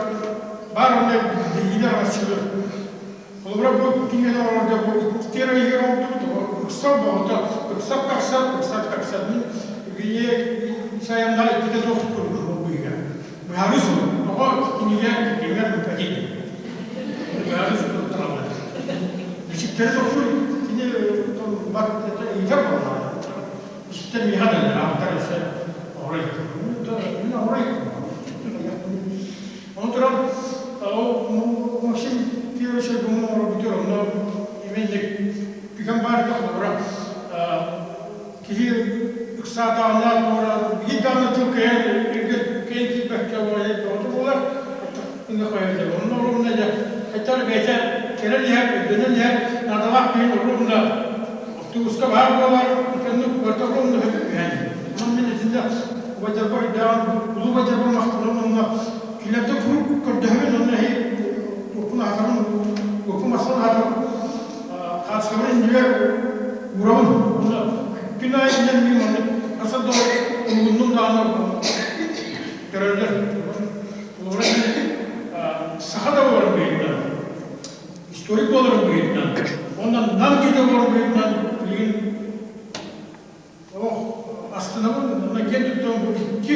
баар онно билиилэр арчылыр. Холобура бу кинигэни оҥорорго бу икки эрэ оҥордубут, ыксал боҕото, ыксал тахсар, ыксал тахсар. Мин Евгения Исаевна иккитэ суох туругун быыһыгар. Быһаарыы сурук. Тоҕо кинигэ кэмигэр бүппэтий? Быһаарыы сурук тураллар. Бичиктэри тохтуур кини бат ыйытар буоллаҕа. Бичиктэр миэхэ дэннэр, ааптар өссө оҕоро ыйыттым. Мин оҕоро ыйыттым. Ону туран, ол Максим Кирович альбому оҥорбутугар онно именник түгэн баар этэ, холобура, киһи ыксаатаҕына туора биир даҕаны тыл кыайан кыайан киирбэккэ бөҕөтө буолар, иннэ хойор диэн. Онно оруобуна дьэ хайдах бэйэтэ кэлэн иһэр, өйдөнөн иһэр, наадалаах киһи оруобуна автобуска баар буолар, итинник барыта оруобуна үһэн. Онон мин итиннэ убайдарбар өйдөөн, улуу убайдарбар махтанабын уонна Кинилэртэн куруук көрдөһөбүн уонна туохпун аһатабын, туохпун мастан аһатабын, хаачыстыбаны иннигэр уурабын. Уонна күн аайы иннэн мин маннык хас да умуннум даҕаны көрөллөр. Холобура мин саха да буоларым быһыытынан, историк буоларым быһыытынан, уонна Нам киһитэ буоларым быһыытынан билигин Олох астынабын уонна киэн туттабын бу икки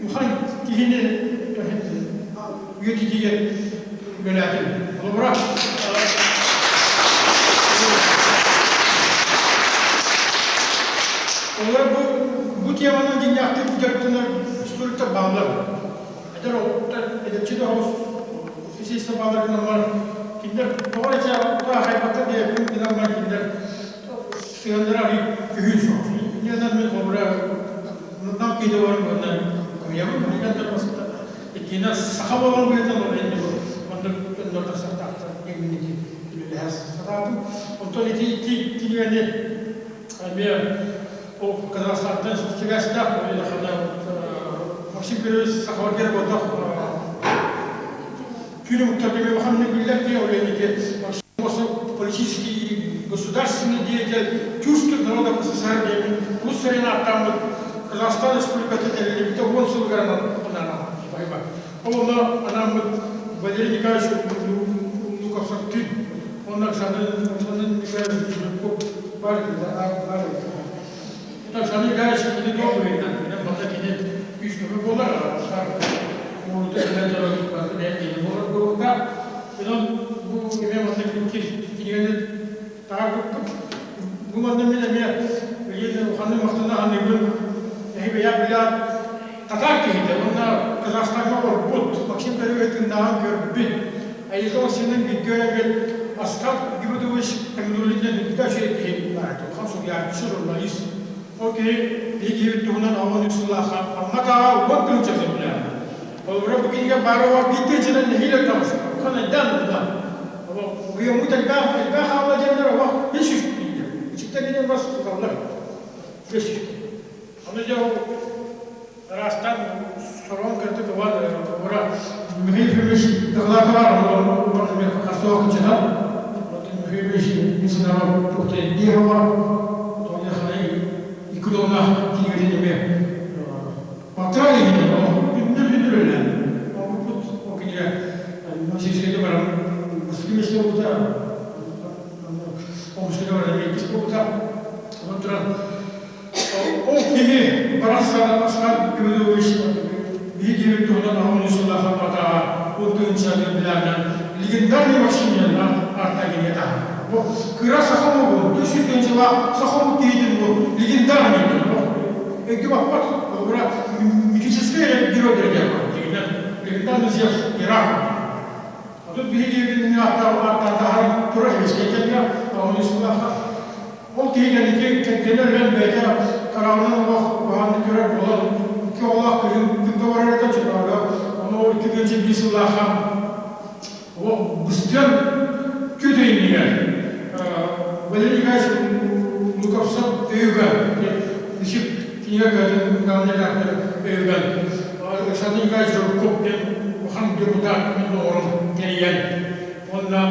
улахан киһи. киһини үйэтитиигэр үлэлээтим. Холобура, Олор бу бу теманан дьиҥнээхтик дьарыктанар историктар бааллар. Эдэр оҕуттар эдэрчи да оҕус специалистар бааллар гыналлар. Кинилэр тоҕо эрэ аахайбаттар диэппин гыналлар кинилэр сыһыаннара арый күһүүн соҕус. Инньэ мин холобура нам киһи баран уонна кыйабын маннык да иккиэнэ саха буолан быһыытынан ол инньэ маннык дьоннор тахсыахтаахтар диэммин ити үлэлэһэ сатаатым. Онтон ити икки кинигэни эмиэ ол Казахстантан сибээстээх Максим Кириллович сахаларга буолтах күн уктар кеме улаханнык биллэр ки ол инники Максим политический и государственный деятель тюркских народов СССР диэмин улус сарин ааттааммыт Казахстан Республиката тэриллибитэ 10 сылыгар ананан Ол онно анаммыт Валерий Николаевич Луковцевтыын уонна Александр Николаевич Жирков бар бар Александр Николаевич кини туох быһыытынан кини манна кини күүс-көмө буолар аҕалар уолута билэн дьоро барыта бэйэ киһи буолар буолбута. Онон бу эмиэ манна кинигэни таһаарбыппыт. Бу манна мин эмиэ билигин улаханнык махтана саныыбын. Эһи бэйэ билэр татаар киһитэ уонна Казахстаҥҥа олорбут Максим Кириллович тыыннааҕын көрбүт. Айылҕа Максимныын бииргэ үөрэммит Аскар Гибудович Хамидуллин диэн үрдүккэ үчүгэй киһи баар этэ. Улахан суруйааччы, журналист. Ол киһи биһиги киһибит туһунан 13 сыллаахха Амма тааҕа уон тыһыынча сөбүлээн. Холобура, бу кинигэ баар биир тыһыынчанан нэһиилэ таҕыста. Улахан айдаан буолла. Уйаммыт элбэх элбэх хаалла диэннэр олох 500 тиийдэ. Ичиттэн кэлэн бас туталлар. 500. Аны дьэ ол араастаан сороҕун кытта кыбан холобура Михаил Ефимович дакылаата баар онон мен хастуох кыччатан Михаил Ефимович мин санаабар туохта диэх бар тоҕо икки тоннаах кинигэтин эмиэ балтараа иһинэн күндүр күндүр үлэлээн оҥорбут ол кинигэ Новосибирскайга баран бастакы миэстэ буолбута Омскайга баран иккис буолбута онон туран Ол киһи барахсан Аскар Гаврилович биһи диэбит туһунан аҕам сыллаах Амматааҕа 10 тыһыынча билэринэн легендарный Максимилиан Артагине таһаарар. Бу кыра саха омугун, 300 тыһыынчалаах саха омук киһитин бу легендарный диэн өйгө баппат. Холобура, мифическэй эрэ геройдар диэн бар. Дьиҥинэн, легендарный Зевс Геракл. Отут биһи диэбитин ааттаан таһааран турар эбискэй кэмҥэ аҕам сыллаахха Ол киһи кэнники кэргэнэ өлөн бэйэтэ хараҕынан олох куһаҕаннык көрөр буолан, икки оҕолоох кыыһын кытта барар этэ Чуралга. Ону 2 биир сыллаахха олох быстыан күт иннигэр Валерий Николаевич Луковцев өйүгэр Ишик кинигэ кыһатын главный редактор өйүгэр Александр Николаевич Жирков диэн улахан депутат мин доҕорум тэрийэн уонна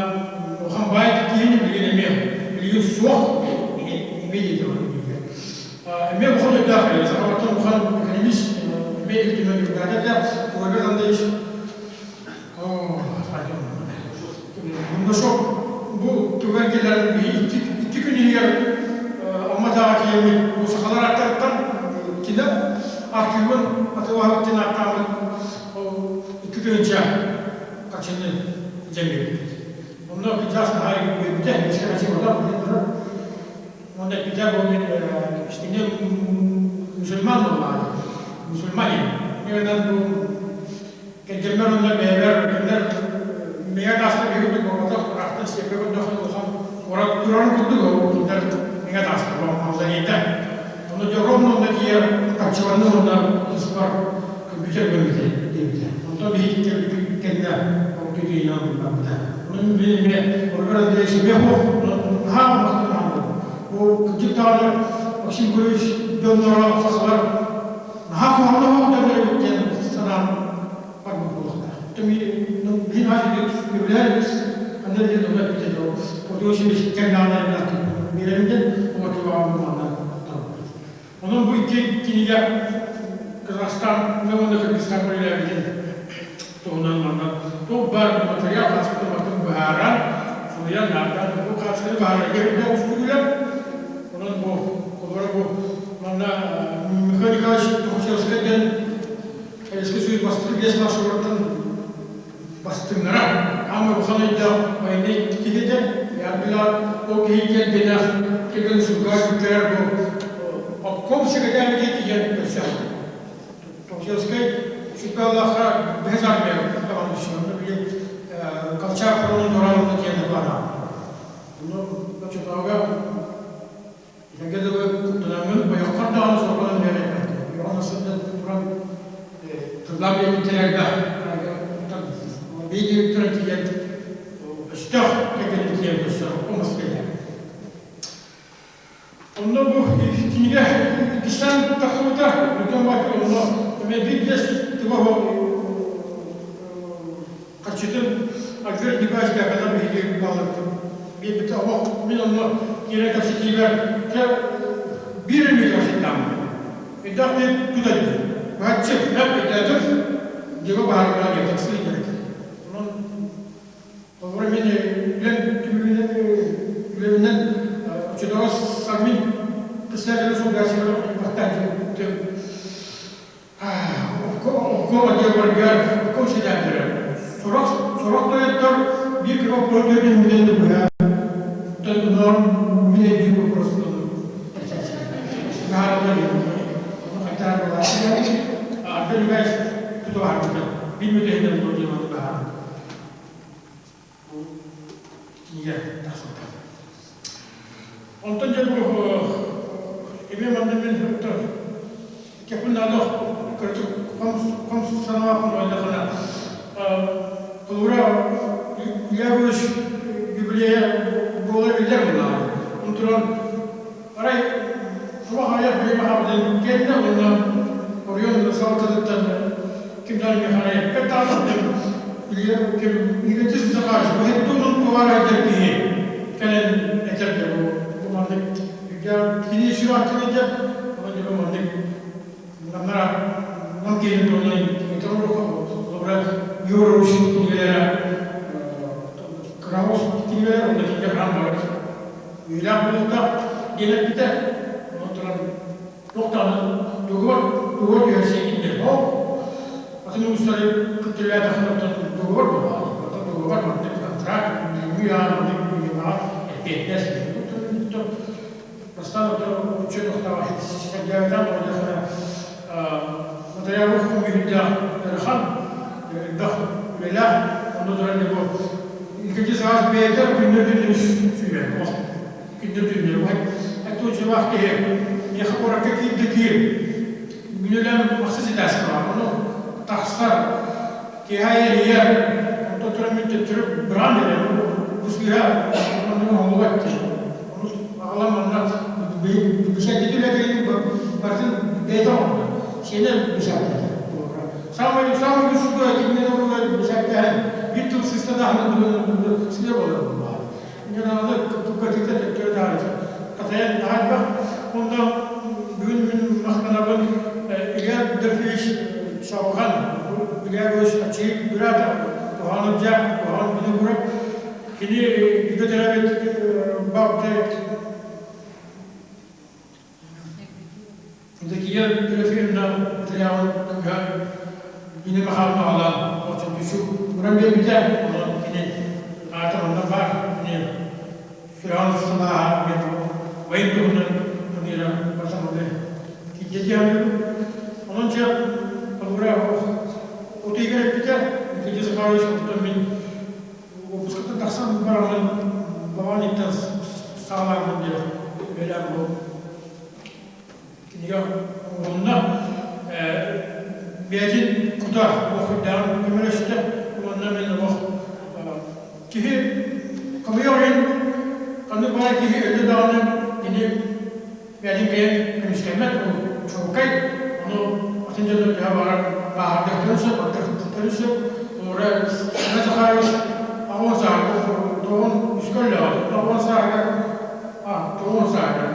улахан баай киһини билигин эмиэ билигин суох эмиэ диэтэ эмиэ улахан өйдөөх киһи сахабаттан улахан экономист эмиэ Ил Түмэн депутата этэ Роберт Андреевич Бундашов бу түгэн кэлэр икки күн иһигэр Амматааҕа тиийэммит бу сахалар аттарыттан кини архивын атыылаһабыт диэн ааттааммыт ол 2 тыһыынча харчыны дьэҥҥэбиппит. Онно кырдьаҕас наһаа үөрбүтэ, эмискэ хачыгырдар билэн турар. Уонна эппитэ бу мин кини мусульман буоллаҕа мусульманин. Инньэ бу кэргэммэр уонна бэйэбэр кинилэр мэҥэ таастар киһи курдук буолбатах, ыраахтан сиэппэ көрдөххө улахан куорат турарын курдук ол кинилэр мэҥэ таастар мавзолейда. Онно дьэ ровно онно тиийэр харчыланным уонна ыспар компьютер көрбүтэ диэбитэ. Онтон биһиги кэлбит кэннэ ол түтүйүнэн барбыта. Онон мин эмиэ Роберт Андреевич эмиэ суох, наһаа махтанаммын. Бу кырдьык даҕаны Максим Гурьевич дьонноро сахалар наһаа куһаҕан оһох дьоннор эбит диэн санаан барбыт буолуохтаах. Мин сөбүлээн ханна диэн онно эппитэ Подосевич кэмнэҕинэ биэрэбин диэн оҥорчулааҕым манна Онон бу икки кинигэ Казахстан уонна Кыргызстан үлэлээбитин туһунан манна туох баар матырыйаал хаачыстыбатын барытын быһааран, суруйан, наардаан бу хаачыстыбаны быһаарарга элбэх уустук үлэ. Онон бу холобура бу манна Михаил Николаевич Тухачевскай диэн Советский Союз бастакы биэс маршруттан бастыҥнара, аан улахан өйдөөх военнай киһи этэ. Ярбилар ол киһи кэргэнэ кэргэн суга күккэрэр бу обком секретарь тиийэн көрсө. Токиоскай Чукалаха бэһис армия табан түсү. Били Колчак фронун тураан диэн бара. Ону оччотооҕуга Эгэ дылы куттанаммын ойоххор даҕаны сорҕонон үөрэппэттэр. Ойоҕун сылдьан туран тыллаах биэрбиттэр элбэх. Биир туран тиийэн өстөөх кэргэнин тиийэн көрсөр омос кэлэр. Онно бу кинигэ иккистээн тахсыбыта, Бүтүн бак онно эмиэ биир биэс тыла харчытын Альфред Николаевич Бяконов биһиги бааларбыт биэрбитэ олох мин онно киирэн кэпсэтиибэр дьэ биир эмиэ кэпсэттэҕим элбэх диэн тутайдым быһаччы эп өйдөөтүм дьиҥэ баһаарга диэн тахсыы диэбит онон холобура мин үлэм түмүгүнэн үлэбинэн оччотооҕу Сармин председателэ солбуйааччылар баттаан Обком отделларыгар обком ситээттэрэ сорох сорох тойоттор биир кыра боппуруос төрдүн да быһа тонноор мин өйдүүр боппуруоспун быһаараллар ону хайтаар буолааччы Арда Любаев тутуһарбыта бил мүтэһинэн буол диэн ону быһаарбыт бу кинигэ тахсыбыта. Онтон дьэ бу эмиэ манна мин кэпин надо кырдьык хом санаах ойдахына Кулура Илья юбилея буола биллэр буоллаҕа. Онтуран арай суох айах бириэмэ хаалбытын кэннэ уонна оройуон салалтатыттан ким даҕаны миэхэ эппэт даҕаны Илья ким Игнатий Захарович бу һэттуунун туһаара киһи кэлэн этэргэ бу бу маннык кини сүрэхтэн этэр онон дьэ бу маннык намнара нам киһини туһунан холобура Юрович кинигэлэрэ кыраҕас кинигэлэр онно кинигэ хаан барар үйэлээх буолуохтаах диэн эппитэ онон туран туох даҕаны договор договор түһэрсиэккин диэн ол атын улуустары кыттыылаатаххына оттон договор буоллаҕа оттон договор маннык контракт билиҥҥи үйэҕэ маннык үйэҕэ эппиэтинэс бастаан оттон учет тохтооҕо сэргээбэтэх буоллахына материалы хомуйуурдаах ыарахан элбэх үлэлээх онно туран бу иккинчи саас бэйэтэ күннэр күннэр сүүрэр күннэр күннэр Этучилаах киһи миэхэ куоракка киирдэ киир мүнөлөөн махсыс этээскэ баар ону тахсар киэһэ эрийэр онтон туран мин төттөрү быраан биэрэр бу сыыһа онно оҥоһуллубат дии ону аҕалан манна бишэккити үлэтин барытын бэйэтэ оҥордо сиэнэ бишэккэтэ самый самый үсүгө кинини оруга бишэктэһэн биир тыл сыста даһаны сыа болар Ньанааны кытыыта төттөрү таарыйда. Хатайан наһаа элбэх. Онно бүгүн мин махтанабын Илья Дорофеевич Чалҕан, Илья Егорович Аччыгый быраата, Туһаан Ылдьаа, Туһаан Винокуров. Кини бигэ төрөөбүт балты Евдокия Дорофеевна материалын кыыһа Нина Михайловна аҕалан оччотуйсу уран биэрбитэ. Онон кини аата манна баар. Кини сүрэҕин сылааһа диэн вайн туһунан Амира Бартоломео киирдэ Онон дьэ холобура отуйгар эппитэ Николай Захарович оттон мин выпускаттан тахсан бараммын Баҕаниттан саҕалааммын диэн бэлэм бу кинигэ оҥоһунна бэйэтин кута олохуйдааҕын көмөлөстө уонна мин олох киһи хомойуох иһин ханнык баҕар киһи өллө даҕаны кини бэйэтин кэйэн көмүскэммэт ол чуолкай ону атын дьоннор төһө баҕарар бааһырдыахтарын сөп ардыахтарын сөп Ора Семен Захарович аҕыс сааһыгар тоҕун үскэ өллөҕө тоҕун сааһыгар тоҕун сааһыгар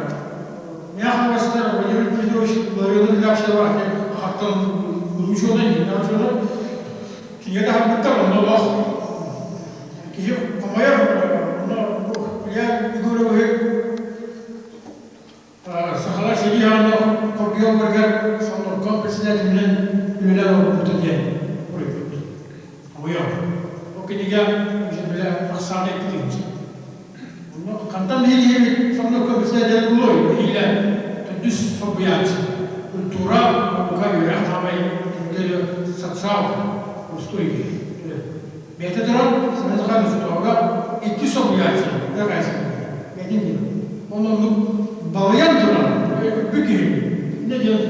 Мягкостар Владимир Петрович Ларионов Лякшева хаттан учуонай, учуонай кинигэ таһаарбыттар, онно олох киһи хомойор, онно Илья Егорович сахалар сэрии хааннаах хоргуйалларыгар Совнарком председателинэн үлэлээн олорбута диэн суруйбут. Хомойор. Ол кинигэ бile ахсаана икки. Хантан биһиги Совнарком председатель булуой биһиилэ төрдүс солбуйааччы. Культура, наука, үөрэх таамай социал устуй Бэйэтэ туран Семен Захарович Сутоога икки солбуйааччы бэйэтин диэн. Онон балыйан туран үппү киһи не диэн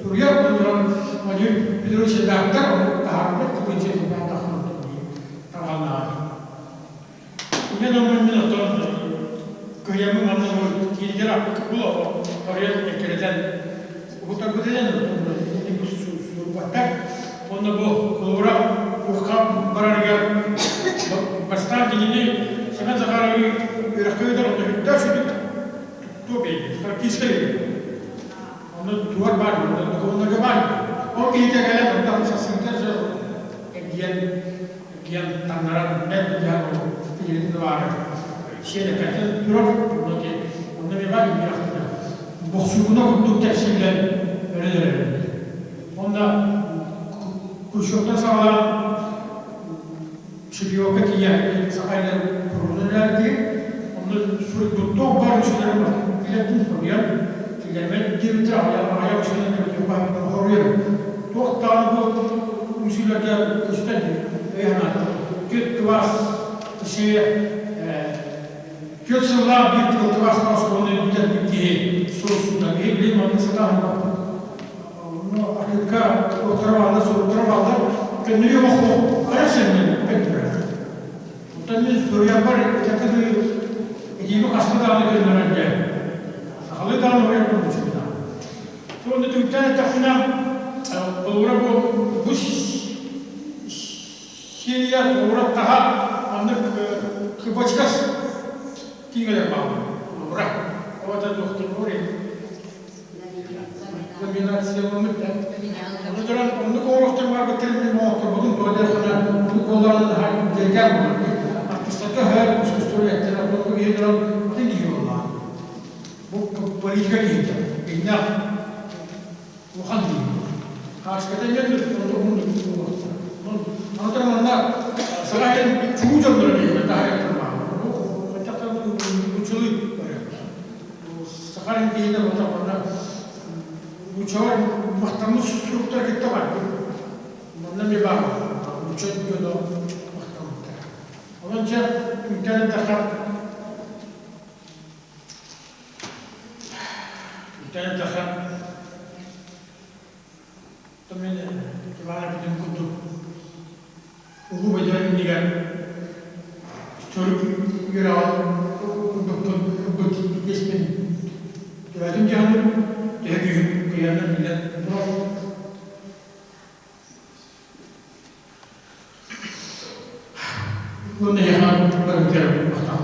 суруйар туран Владимир Петрович редактор таһаарбыт кыбынча тарҕаннаҕа. Мен онон мен оттон кыйамы манна кииригэр аппыт була оройон эккирэтэн угутарбытынан суурбаттар. Онно бу холобура ухха барарыгар бастаан кинини Семен Захарович үөрэххэ ыытар онно үттээх сүдүк туо биэрбит, практическай Онно туор баар, докумуоннарга баар. Ол киһитэ кэлэн онтон сарсыҥҥыта эргийэн эргийэн таҥнаран бэрт быдьаан тиһилин баара сиэлэккэтин турар онно онно эмиэ баар үөрэхтэнэ бохсууна курдук кэпсииллэн өлөн эрэр. Онно Хрущевтан саҕалаан Шипиловка тиийэ саха илэр туругунан үлэлээбит онно суруйбут бар үксүлэрин билэрдин хоруйан киллэрбэт диэбиттэр аҕыйах үксүлэрин хоруйан туох даҕаны бу үҥсүүлэргэ көстөн өй санаата түөрт кылаас точнее 4 сыллаах биир кылаас оскуоланы бүтэрбит киһи суруксута киһи билин маннык сатаан архивка туохтара бааллар, суруктара бааллар, көннөрү олоххо айар сиринэн көннөрөр. Оттон мин суруйарбар этэргэ дылы этиими хаста даҕаны көннөрөн дьэ сахалыы даҕаны уруйар курдук. Сонно түмүктээн эттэхпинэ, холобура бу бу серия холобура таһа маннык кыбачкас киинэлэр бааллар. Холобура, ол туохтан номинацияламмыт да. Ону туран оннук оҥорохтор барбыттар мин оҥотторбутум туодерхана оннук буолларына наһаа дьэргээн буолар. Артистарга һэр искусство эттэр оннук киһи туран атын киһи буоллаҕа. Бу политика киһитэ. Иннэх улахан киһи. Хаачката диэн оннук оннук буолуохтар. Аны туран манна саҕа чугу дьонноро диэн таһайар баар. Хотя учулуй саха киһитэ буолла учуор махтаммыт суруктар кытта бар. Манна эмиэ баар учуот дьоно махтаммыттар. Онон дьэ үтэн эттэххэ мен Иван бүтүн курдук улуу бөдөрөн иннигэр историк үөрэҕин курдуктун ылбыт иэспин төлөөтүм дьаһанным төһө күүһүм кыйарынан биллэн турар. Уонна эһиэхэ барытыгар махтал.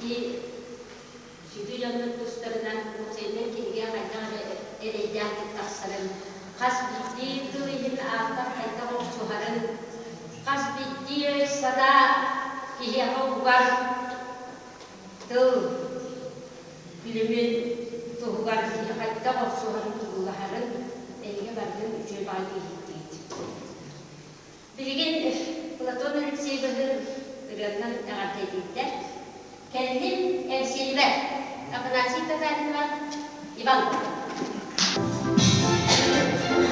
Ити сүдү дьоннор тустарынан уопсайынан кинигэ хайдах эрэ эрэйдээхтик тахсарын, хас биирдии тыл иһин автор хайдах охсуһарын, хас биирдии өй-санаа киһиэхэ угар тыл билимин туһугар киһи хайдах охсуһарын, туруулаһарын эһиги барытын үчүгэй баҕайытык иһиттигит. Билигин Платон Алексеевиһы ырыаннан эҕэрдэлииллэр. Кэллим Эҥсиэлибэр Афанасий Татаринова, Иван. Айанаатын.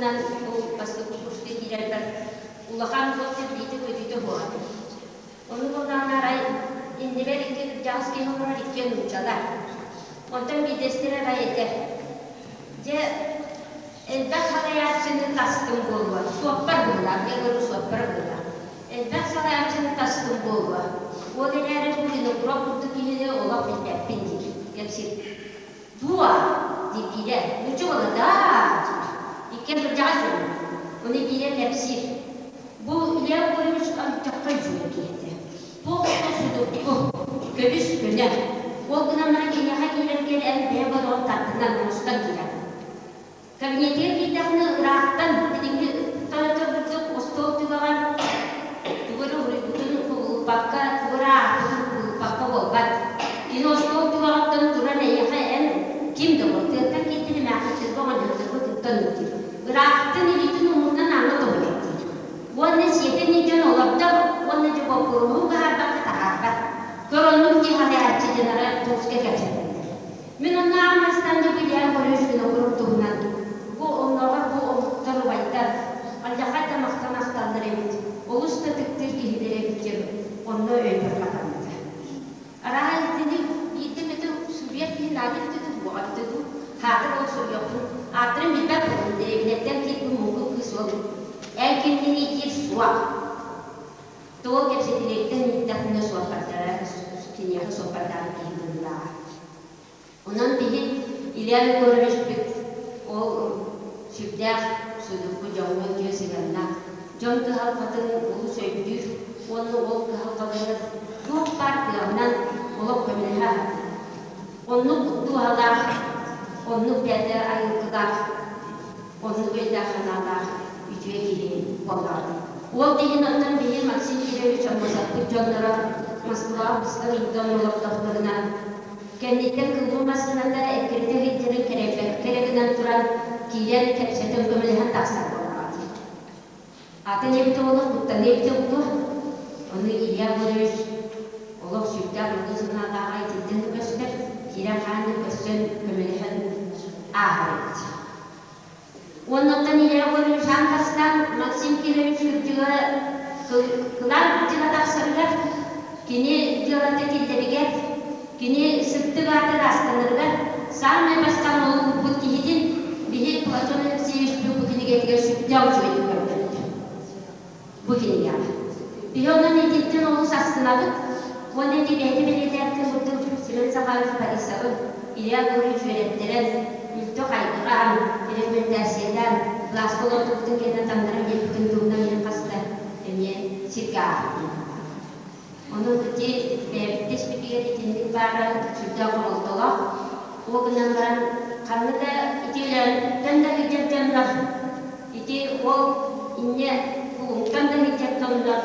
туһунан бу бастакы курска киирэрбэр улахан туох да билиитэ-көтүүтэ суох этим. Ону буоллаҕына арай иннибэр икки кырдьаҕас киһи олорор иккиэн нууччалар. Онтон биирдэстэрэ арай этэр: «Дьэ, элбэх салайааччыны тастым буолуо, суоппар быһыылаах, дьэ көрүү суоппара быһыылаах. Элбэх салайааччыны тастым буолуо, ол эрээри бу Винокуров курдук киһини олох билбэппин» диир, кэпсиир. «Дуо?» диир биирэ. Нуучча уола «Да» диир. Иккиэн кырдьаҕас дьоннор. Ону биирэ кэпсиир. Бу Илья Егорович ынчахха үчүгэй киһи этэ. Туох да судургу, көбүс көнө. Ол гынан баран киниэхэ киирэргэр эн бэйэ бодоҕун тардынан, оҥостон киирэҕин. Кабинетыгар киирдэххинэ ыраахтан билиҥҥи тойотор курдук остуол түгэҕэр тугу эрэ уруйбутун кубулуппакка, тугу эрэ аахпытын кубулуппакка буолбат. Кини остуол түгэҕиттэн туран эйиэхэ эн ким да буол, тыаттан киирдин эмээхситтэргэ оҕонньотторго туттан ыытыыр. Ыраахтан илиитин уҥунан ааҥҥа тоһуйар диир. Уонна сиэтэн илдьэн олордор уонна дьэ боппуруоһу быһаарбакка таһаарбат. Көр оннук дии салайааччы диэн арай автобуска кэпсэтэллэр. Мин онно аамастан дьэ билиэн көрүс Винокуров туһунан. Бу оннооҕор бу омуктар убайдар алдьархай да махтан ахталлар эбит, олус да ытыктыыр киһилэрэ эбит диэн онно өйбөр хатаммыта. Арааһа итини биирдэ эмэтэ суруйар киһи наада эбитэ дуу, буоҕа эбитэ дуу, хаатыр ол суруйуохпун ааттарын билбэт буоллум, дэриэбинэттэн киирбит муҥкук кыыс уол эн кимниний диир суох. Тоҕо кэпсэтиилэриттэн иһиттэхпинэ суоппардара киниэхэ суоппардаабыт киһи быһыылааҕа. Онон биһи Илья Егоровичпыт ол сүрдээх судургу дьоҥҥо үтүө сыһыаннаах, дьон кыһалҕатын олус өйдүүр уонна ол кыһалҕаларыгар туох баар кыаҕынан олох көмөлөһө сатыыр. Оннук дууһалаах, оннук бэйэтэ айылгылаах, оннук өйдөөх-санаалаах үтүө киһи буоллаҕа. Ол да иһин оттон биһи Максим Кирович Аммосовпыт дьонноро Москваҕа быстар ыйдан олордохторуна Кэнниттэн кылбуу массыыната эккирэтэ сылдьарын кэрэйбэккэ эрэ гынан туран, киирэн кэпсэтэн көмөлөһөн тахсар буоллаҕа дии. Атын эбитэ буолуох, куттаныа эбитэ буолуо. Ону Илья Егорович олох сүрдээх урдуу санаалааҕа итинтэн да көстөр, киирэн хаан да көрсөн көмөлөһөн ааһар эбит. Уоннаттан Илья Егорович аан бастаан Максим Кирович кырдьыга кылаан кырдьыга тахсарыгар, кини дьыалата киллэригэр, кини сырдык аата ыраастанарыгар саамай бастаан олугурбут киһитин биһи Платон Алексеевич бу кинигэтигэр сүрдээх үчүгэйдик көрдөрдө. Бу кинигэҕэ. Биһи онон итинтэн олус астынабыт уонна ити бэйэтэ бэлиэтээбитин курдук Семен Захарович Борисовы, Илья Гурьевич үөрэттэрэн, үлтү хайгыраан, рекомендациялаан, кылааска олордубутун кэннэ таҥнаран биэрбитин туһунан мин хаста эмиэ сиргэ ааҕытым. Онон ити бэйэбит испитигэр итинник баара сүрдээх хомолтолоох. Ол гынан баран ханна да ити Өлөөнтөн да сылдьар дьоннор, ити ол инньэ Кулуҥтан да сылдьар дьоннор,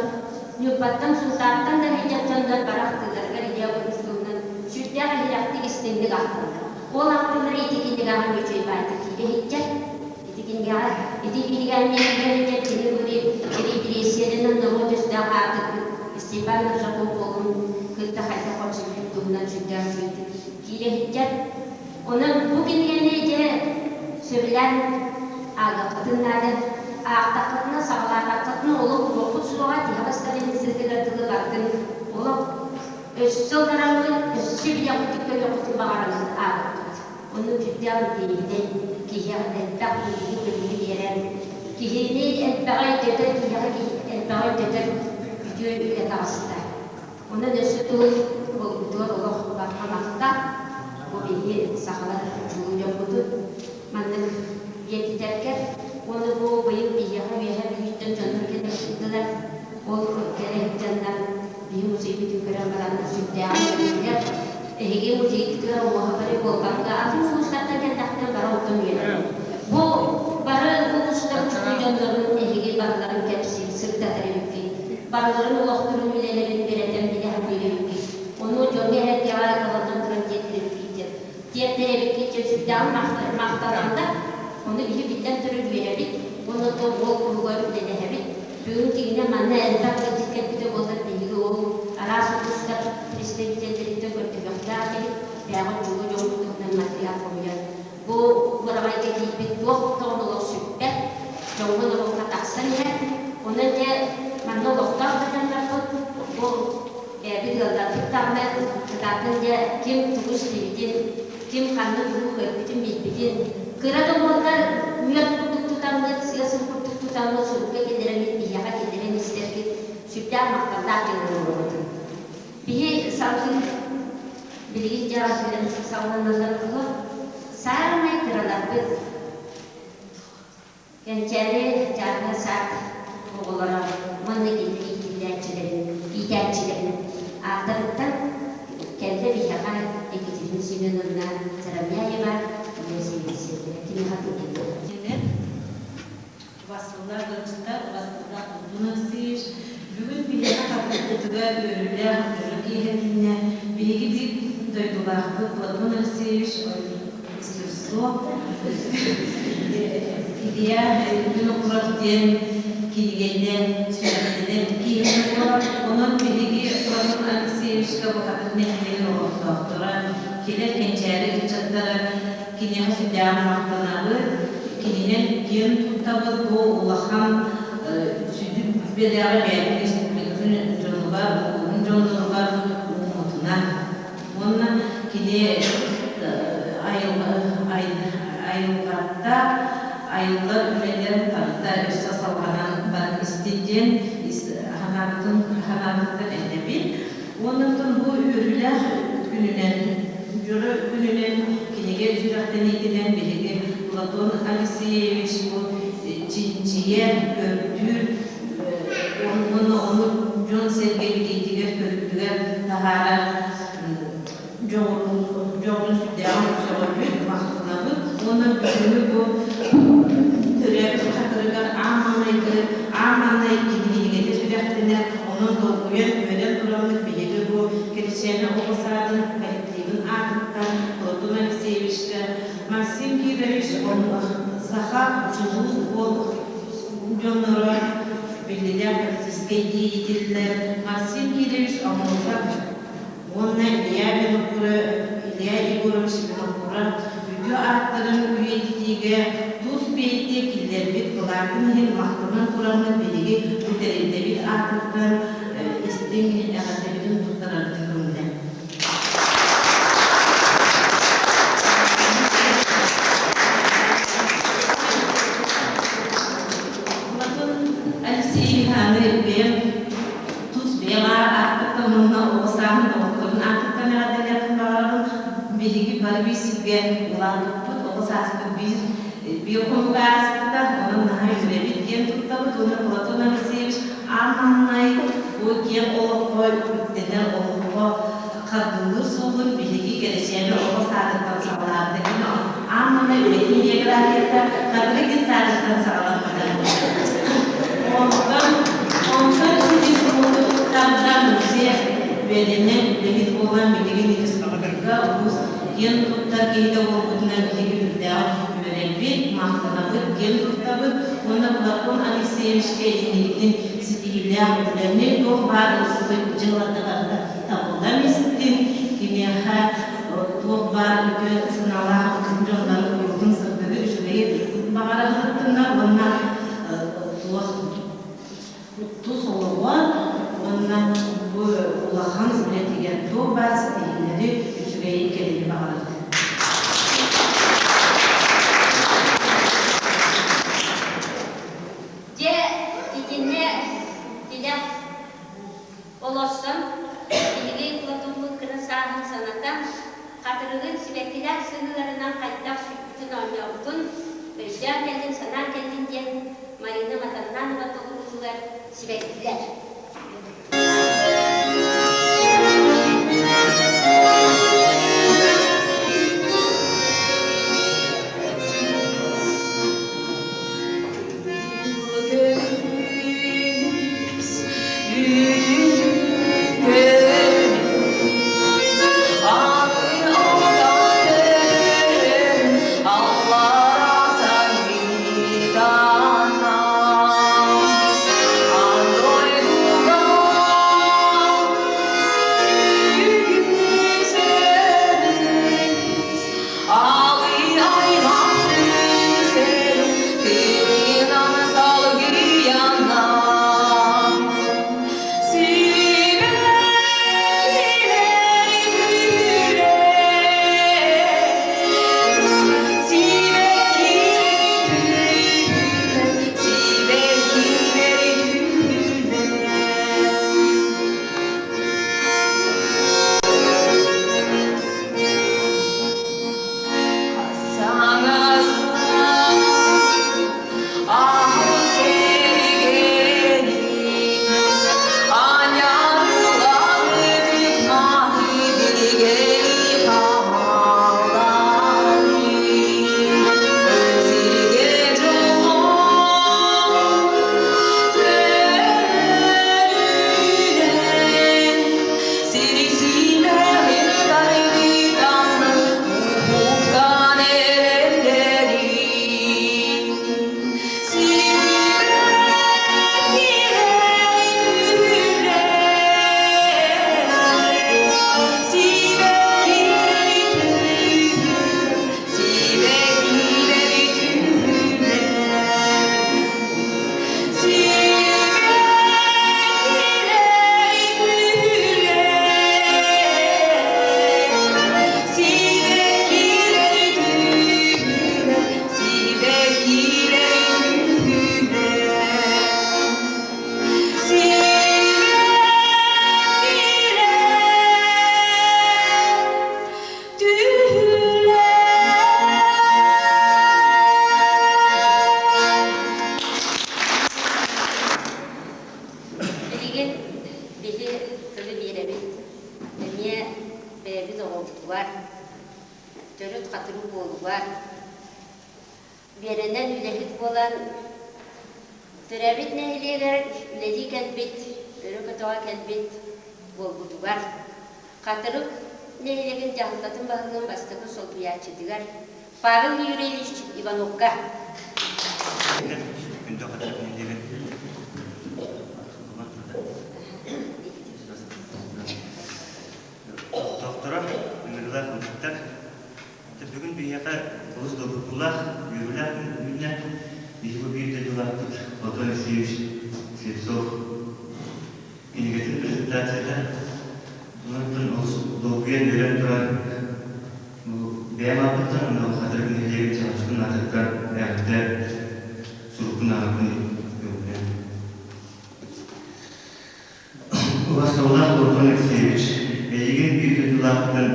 Ньурбаттан, Сунтаартан да сылдьар дьоннор бары ахтыыларыгар Илья Устуунан сүрдээх иһирэхтик истиҥник ахталлар. Ол ахтыылары ити кинигэҕэ үчүгэй баайдык киирэ сылдьар. Ити кинигэҕэ ити кинигэҕэ эмиэ киирэн кини бу репрессияланан норуот өстөөх аатырбыт Степан Аржаков уолун кытта хайдах көрсүбүтүн туһунан сүрдээх үчүгэйдик киирэ сылдьар. Онон бу кинигэни дьэ сөбүлээн ааҕыаххытын наада. Аахтаххытына, саҕалаатаххытына олох туруоххут суоҕа, тиһэх страницатыгар дылы бардын олох өссө ыллараҥҥыт, өссө билиэххитин көрүөххүтүн баҕараҥҥыт ааҕыаххыт. Оннук сүрдээх интэриэһинэй, киһиэхэ элбэх билиини-көрүүнү биэрэр, киһини элбэҕи өйдөтөр, киһиэхэ элбэҕи өйдөтөр үтүө үлэ таҕыста. Онон өссө тыл буолбутугар олох барҕа махтал. Бу биһиги сахалар чулуу дьоммутун маннык үйэтитэргэр уонна бу быйыл биһиэхэ үөһээ Бүлүүттэн дьоннор кэлэ сылдьаллар. Ол кэлэ сылдьаннар биһи музейбытын көрөн баран сүрдээҕин үөрдүлэр. Эһиги музейгытыгар уоһа бары буолбакка атын улуустартан кэллэхтэринэ бары оттон үөрэр. Бу бары улуустар чулуу дьоннорун эһиги барыларын кэпсиир, сырдатар эбиккит. Барыларын олохторун үлэлэрин үөрэтэн билэ сатыыр эбиккит. Ону дьоҥҥо эһэргэҕэ кыһаллан туран тиэрдэр эбиккит диэн. Тиэрдэр эбиккит диэн сүрдээҕин махтаналлар. Ону биһи биллэн турар үөрэбит уонна то уол туһугар үлэлэһэбит. Бүгүн кинигэ манна элбэх ыалдьыт кэлбитэ буоллар биһиги ол араас улуустар представителлэриттэн көрдөһүөхтээх этибит, бэйэҕит чулуу дьоҥҥут туһунан матырыйаал хомуйан. Бу быраҕайга киирбит туох да олох сүппэт. Онон дьэ манна олохтоох да дьоннорбут бу бэйэбит ыалларбыт даҕаны кытаатын дьэ ким тугу истибитин, ким ханна тугу көрбүтүн билбитин, кыра да буоллар мүөт курдук тутаммыт, сыа-сым курдук тутаммыт сурукка киллэрэммит биһиэхэ киллэрэн истэргит сүрдээх махталлаах дьон буолуоҕутун. Биһи салгыы билигин дьэ салгынналар буолуо. Саамай кыраларбыт Кэнчээри дьааҥы саад оҕолоро уонна кинилэр иитиллээччилэрин, иитээччилэрин ааттарыттан кэллэ биһиэхэ Екатерина Семеновна Заровняева сэбиэдиссэйдэрэ киниэхэ тыл Убастыллаах ыалдьыттар, убастыллаах Платон Алексеевич, бүгүн биһиэхэ хатырыкпытыгар үөрүүлээх дьоро киэһэтиннэ биһиги биир дойдулаахпыт Платон Алексеевич Слепцов Илья Винокуров диэн кинигэнэн сүрэхтэнэн киэһэ буолар. Онон биһиги Платон Алексеевичка букатын нэһилиэгин олохтоохторо, кэлэр кэнчээри ыччаттара киниэхэ сүрдээҕин махтанабыт, кининэн киэн туттабыт. Бу улахан сүдү бэлэҕи бэйэтин республикатын дьонугар, улууһун дьонноругар ууммутунан. Уонна кини айылҕатта айыллар үлэлэр барыта өссө салҕанан баран истин диэн санаабытын санаабыттан этэбин. Уонна бу үөрүүлээх күнүнэн, дьоро күнүнэн кинигэ сүрэхтэниитинэн биһиги Платон Алексеевич бу чинчийэр, көрдүүр уонна ону дьон-сэргэ билиитигэр, көрүүтүгэр таһаарар дьоҕурун сүрдээҕин сөҕөбүт, махтанабыт уонна бүгүҥҥү бу төрөөбүт хатырыгар аан маҥнайгы аан маҥнай кинигэтэ сүрэхтэнэр, онон долгуйан, үөрэн тураммыт биһиги бу Кэпсээнэ оҕо саадын коллективын аатыттан Платон Алексеевичка Максим Кирович саха чулуу уол дьонноро биллилээх политическай деятеллэр Максим Кирович Аммосов уонна Илья Винокуров, Илья Егорович Винокуров үтүө ааттарын үйэтитиигэ тус бэйэтэ киллэрбит кылаатын иһин махтанан тураммыт биһиги бу тэрилтэбит аатыттан истиҥ эҕэрдэбитин туттарарбытын көҥүлэ. Платон Алексеевич аны бэйэм тус бэйэм ааттыттан уонна оҕо сааһын доҕотторун ааттыттан эҕэрдэлиэхпин баҕарабын. Биһиги бары биир сиргэ улааппыппыт, оҕо сааспыт биир биир хонуга ааспыта, онон наһаа үөрэбит диэн туттабыт. Уонна Платон Алексеевич аан маҥнай бу киэҥ олоххо үктэнэр олоххо хардыылыыр суолун биһиги Кэрэчээнэ оҕо саадыттан саҕалаабыта. Кини аан маҥнай үлэтин биографията Хатырык детсадыттан саҕаламмыта. Онтон онтон ситис тардан дьиэ үөрэнэн үлэһит буолан билигин республика улуус киэн туттар киһитэ буолбутунан биһиги үрдээҕин үөрэппит, махтанабыт, киэн туттабыт уонна Платон Алексеевичка инникитин ситиһиилээх үлэни туох баар ылсыбыт дьыалата барыта табыллан истин, киниэхэ туох баар үтүө санаалаах дьоннорун уйгутун сырдыгы үчүгэйи баҕарабытына уонна туох тус олоҕор уонна бу улахан үлэтигэр туох баар ситиһиилэри үчүгэйи кэлини баҕарабыт. Дьэ, итиннэ тилэх олорсон, биһиги Платоммут кыра сааһын санатан, хатырыгын сибэккилээх сыһыыларынан хайдах сүппүтүн оонньообутун өйдөөн кэллин, санаан кэллин диэн Марина Матаннанова толоруутугар сибэккилэр. Аллара. Үөрэнэн үлэһит буолан, төрөөбүт нэһилиэгэр үлэлии кэлбит, өрө көтөҕө кэлбит буолбутугар, Хатырык нэһилиэгин дьаһалтатын баһылыгын бастакы солбуйааччытыгар Павел Юрьевич Ивановка. Күндү Хатырык нэһилиэгин олохтоохторо, ыҥырыылаах ыалдьыттар. Бүгүн биһиэхэ олус долгутуулаах, үөрүүлээх күн үүннэ. Биһиги бу биир дойдулаахпыт Платон Алексеевич Слепцов кинигэтин презентацията. Онон олус долгуйан үөрэн туран бу бэйэм ааппыттан уонна Хатырык нэһилиэгин чаҕылчытын аатыттан эҕэрдэ сурукпун ааҕарбын көҥүллээн. Убастабыллаах Платон Алексеевич, эйигин биир дойдулаахпытын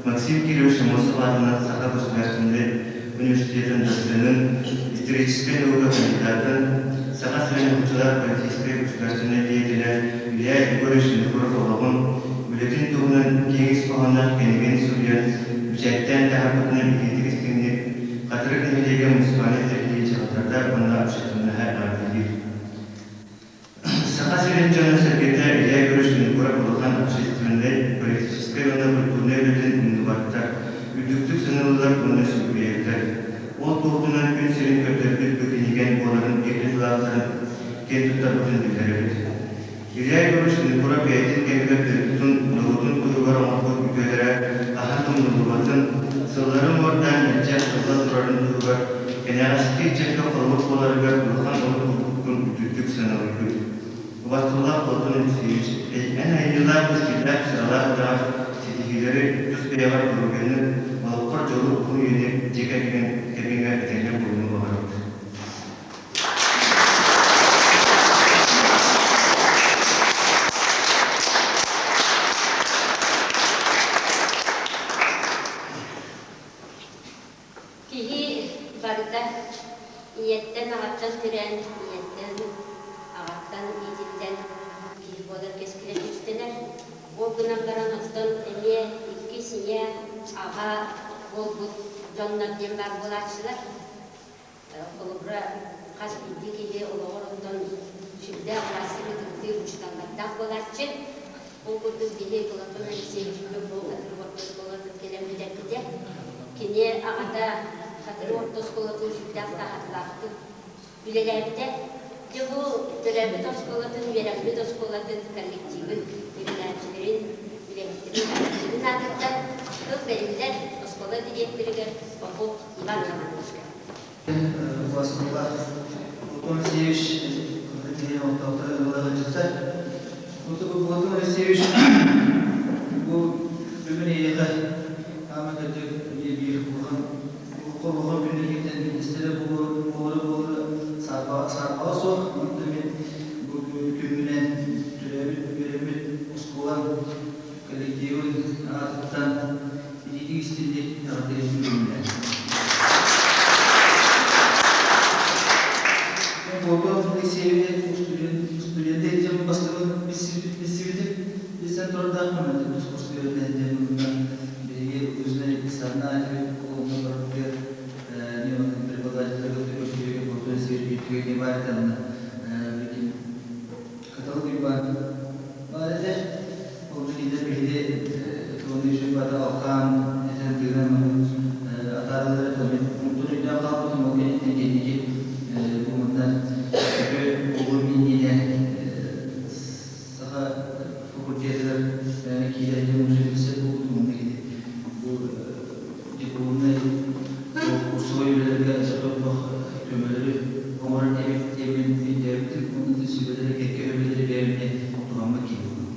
Максим Кириллович Аммосов аатынан Саха государственнай университетын доценын, историческай наука кандидатын, Саха сирин уһулуччулаах политическай государственнай деятелэ Илья Егорович Винокуров олоҕун, үлэтин туһунан киэҥ ис хоһоонноох кинигэни суруйан, бэчээттээн таһаарбытынан итиитик-истиҥник Хатырык нэһилиэгэ муниципальнай тэриллии дьаһалтата уонна общественноһа эҕэрдэлиир. Саха сирин дьоно-сэргэтэ Илья Егорович Винокуров улахан общественнай, политическай уонна культурнай үлэтин умнубаттар, үрдүктүк сыаналыыллар уонна сүгүрүйэллэр. Ол туоһутунан күн сирин көрдөрбүт бу кинигэн буоларын биир дойдулаахтарын киэн туттарбытын биллэрэбит. Илья Егорович Винокуров бэйэтин кэмигэр дойдутун, норуотун туһугар оҥорбут үтүөлэрэ хаһан да умнуллубатын, сыллары уҥуордаан мэлдьи ахтыллан турарын туһугар кэнэҕэски ыччакка холобур буоларыгар улахан олук уурбуккун үрдүктүк сыаналыыбыт. Убастабыллаах Платон Алексеевич, эн айымньылаах, кэскиллээх, сыралаах үлэҕэр ситиһиилэри, тус бэйэҕэр доруобуйаны, олоххор дьолу, уһун үйэни дьиэ кэргэҥҥэ этэҥҥэ буолууну баҕарабыт. Киһи барыта ийэттэн аҕаттан төрөөн, ийэттэн аҕаттан иитиллэн киһи буолар кэскилэ түстэнэр. Ол гынан баран оттон эмиэ иккис ийэ, аҕа буолбут дьоннор диэн баар буолааччылар. Холобура, хас биирдии киһи олоҕор оттон сүрдээх араас ытыктыыр учууталлардаах буолааччы. Ол курдук биһи Платон Алексеевич бу Хатырык орто оскуолатын кэлэн бүтэрбитэ. Кини аҕата Хатырык орто оскуолатын сүрдээх таһаарыылаахтык үлэлээбитэ. Дьэ бу төрөөбүт оскуолатын, үөрэммит оскуолатын коллективын, үөрэнээччилэрин, үлэһиттэрин коллективын аатыттан тыл бэриллэр оскуола дириэктэригэр Попов Иван Романовичка. Убастабыллаах Платон Алексеевич, киһи олохтоохторо ыалдьыттар. Платон Алексеевич бу бүгүн эйиэхэ аама кырдьык биир улахан улахан күннэргиттэн биирдэстэрэ буолара буолара саарбаҕа суох. Онон мин бу күммүнэн төрөөбүт үөрэммит оскуолам коллективын аатыттан итиитик истинник эҕэрдэлиибин күннэ. Платон Алексеевич студенты дьон бастакы билсибитим. Билсэн турардаах мөмөтүн тус үөрэнэн мунна биһиги выпускной санаа этибит олонно барбытыгар преподавателлэргэ көрсүһүүгэ Платон Алексеевич биирдигэ баар этэ билигин Кыталык Уйбаан баар этэ. Ол кинилэр биһиги туону үчүгэй алҕаан, этэн тыынан атаараллар этэ. Мин онтон өйдөөн хаалбытым ол кэнниттэн кэнники бу манна үтүө буолуом иннинэ саха факультетыгар киирэн уже билсэр буолбутум. Онно кини бу дипломнай курсовой үлэлэргэ сөптөөх көмөлөрү оҥорор эбит диэммин өйдөөбүтүм. Онно сүбэлэри, кэккэ өбүлэри бэйэбинэ туһаммыт киһи буоллум.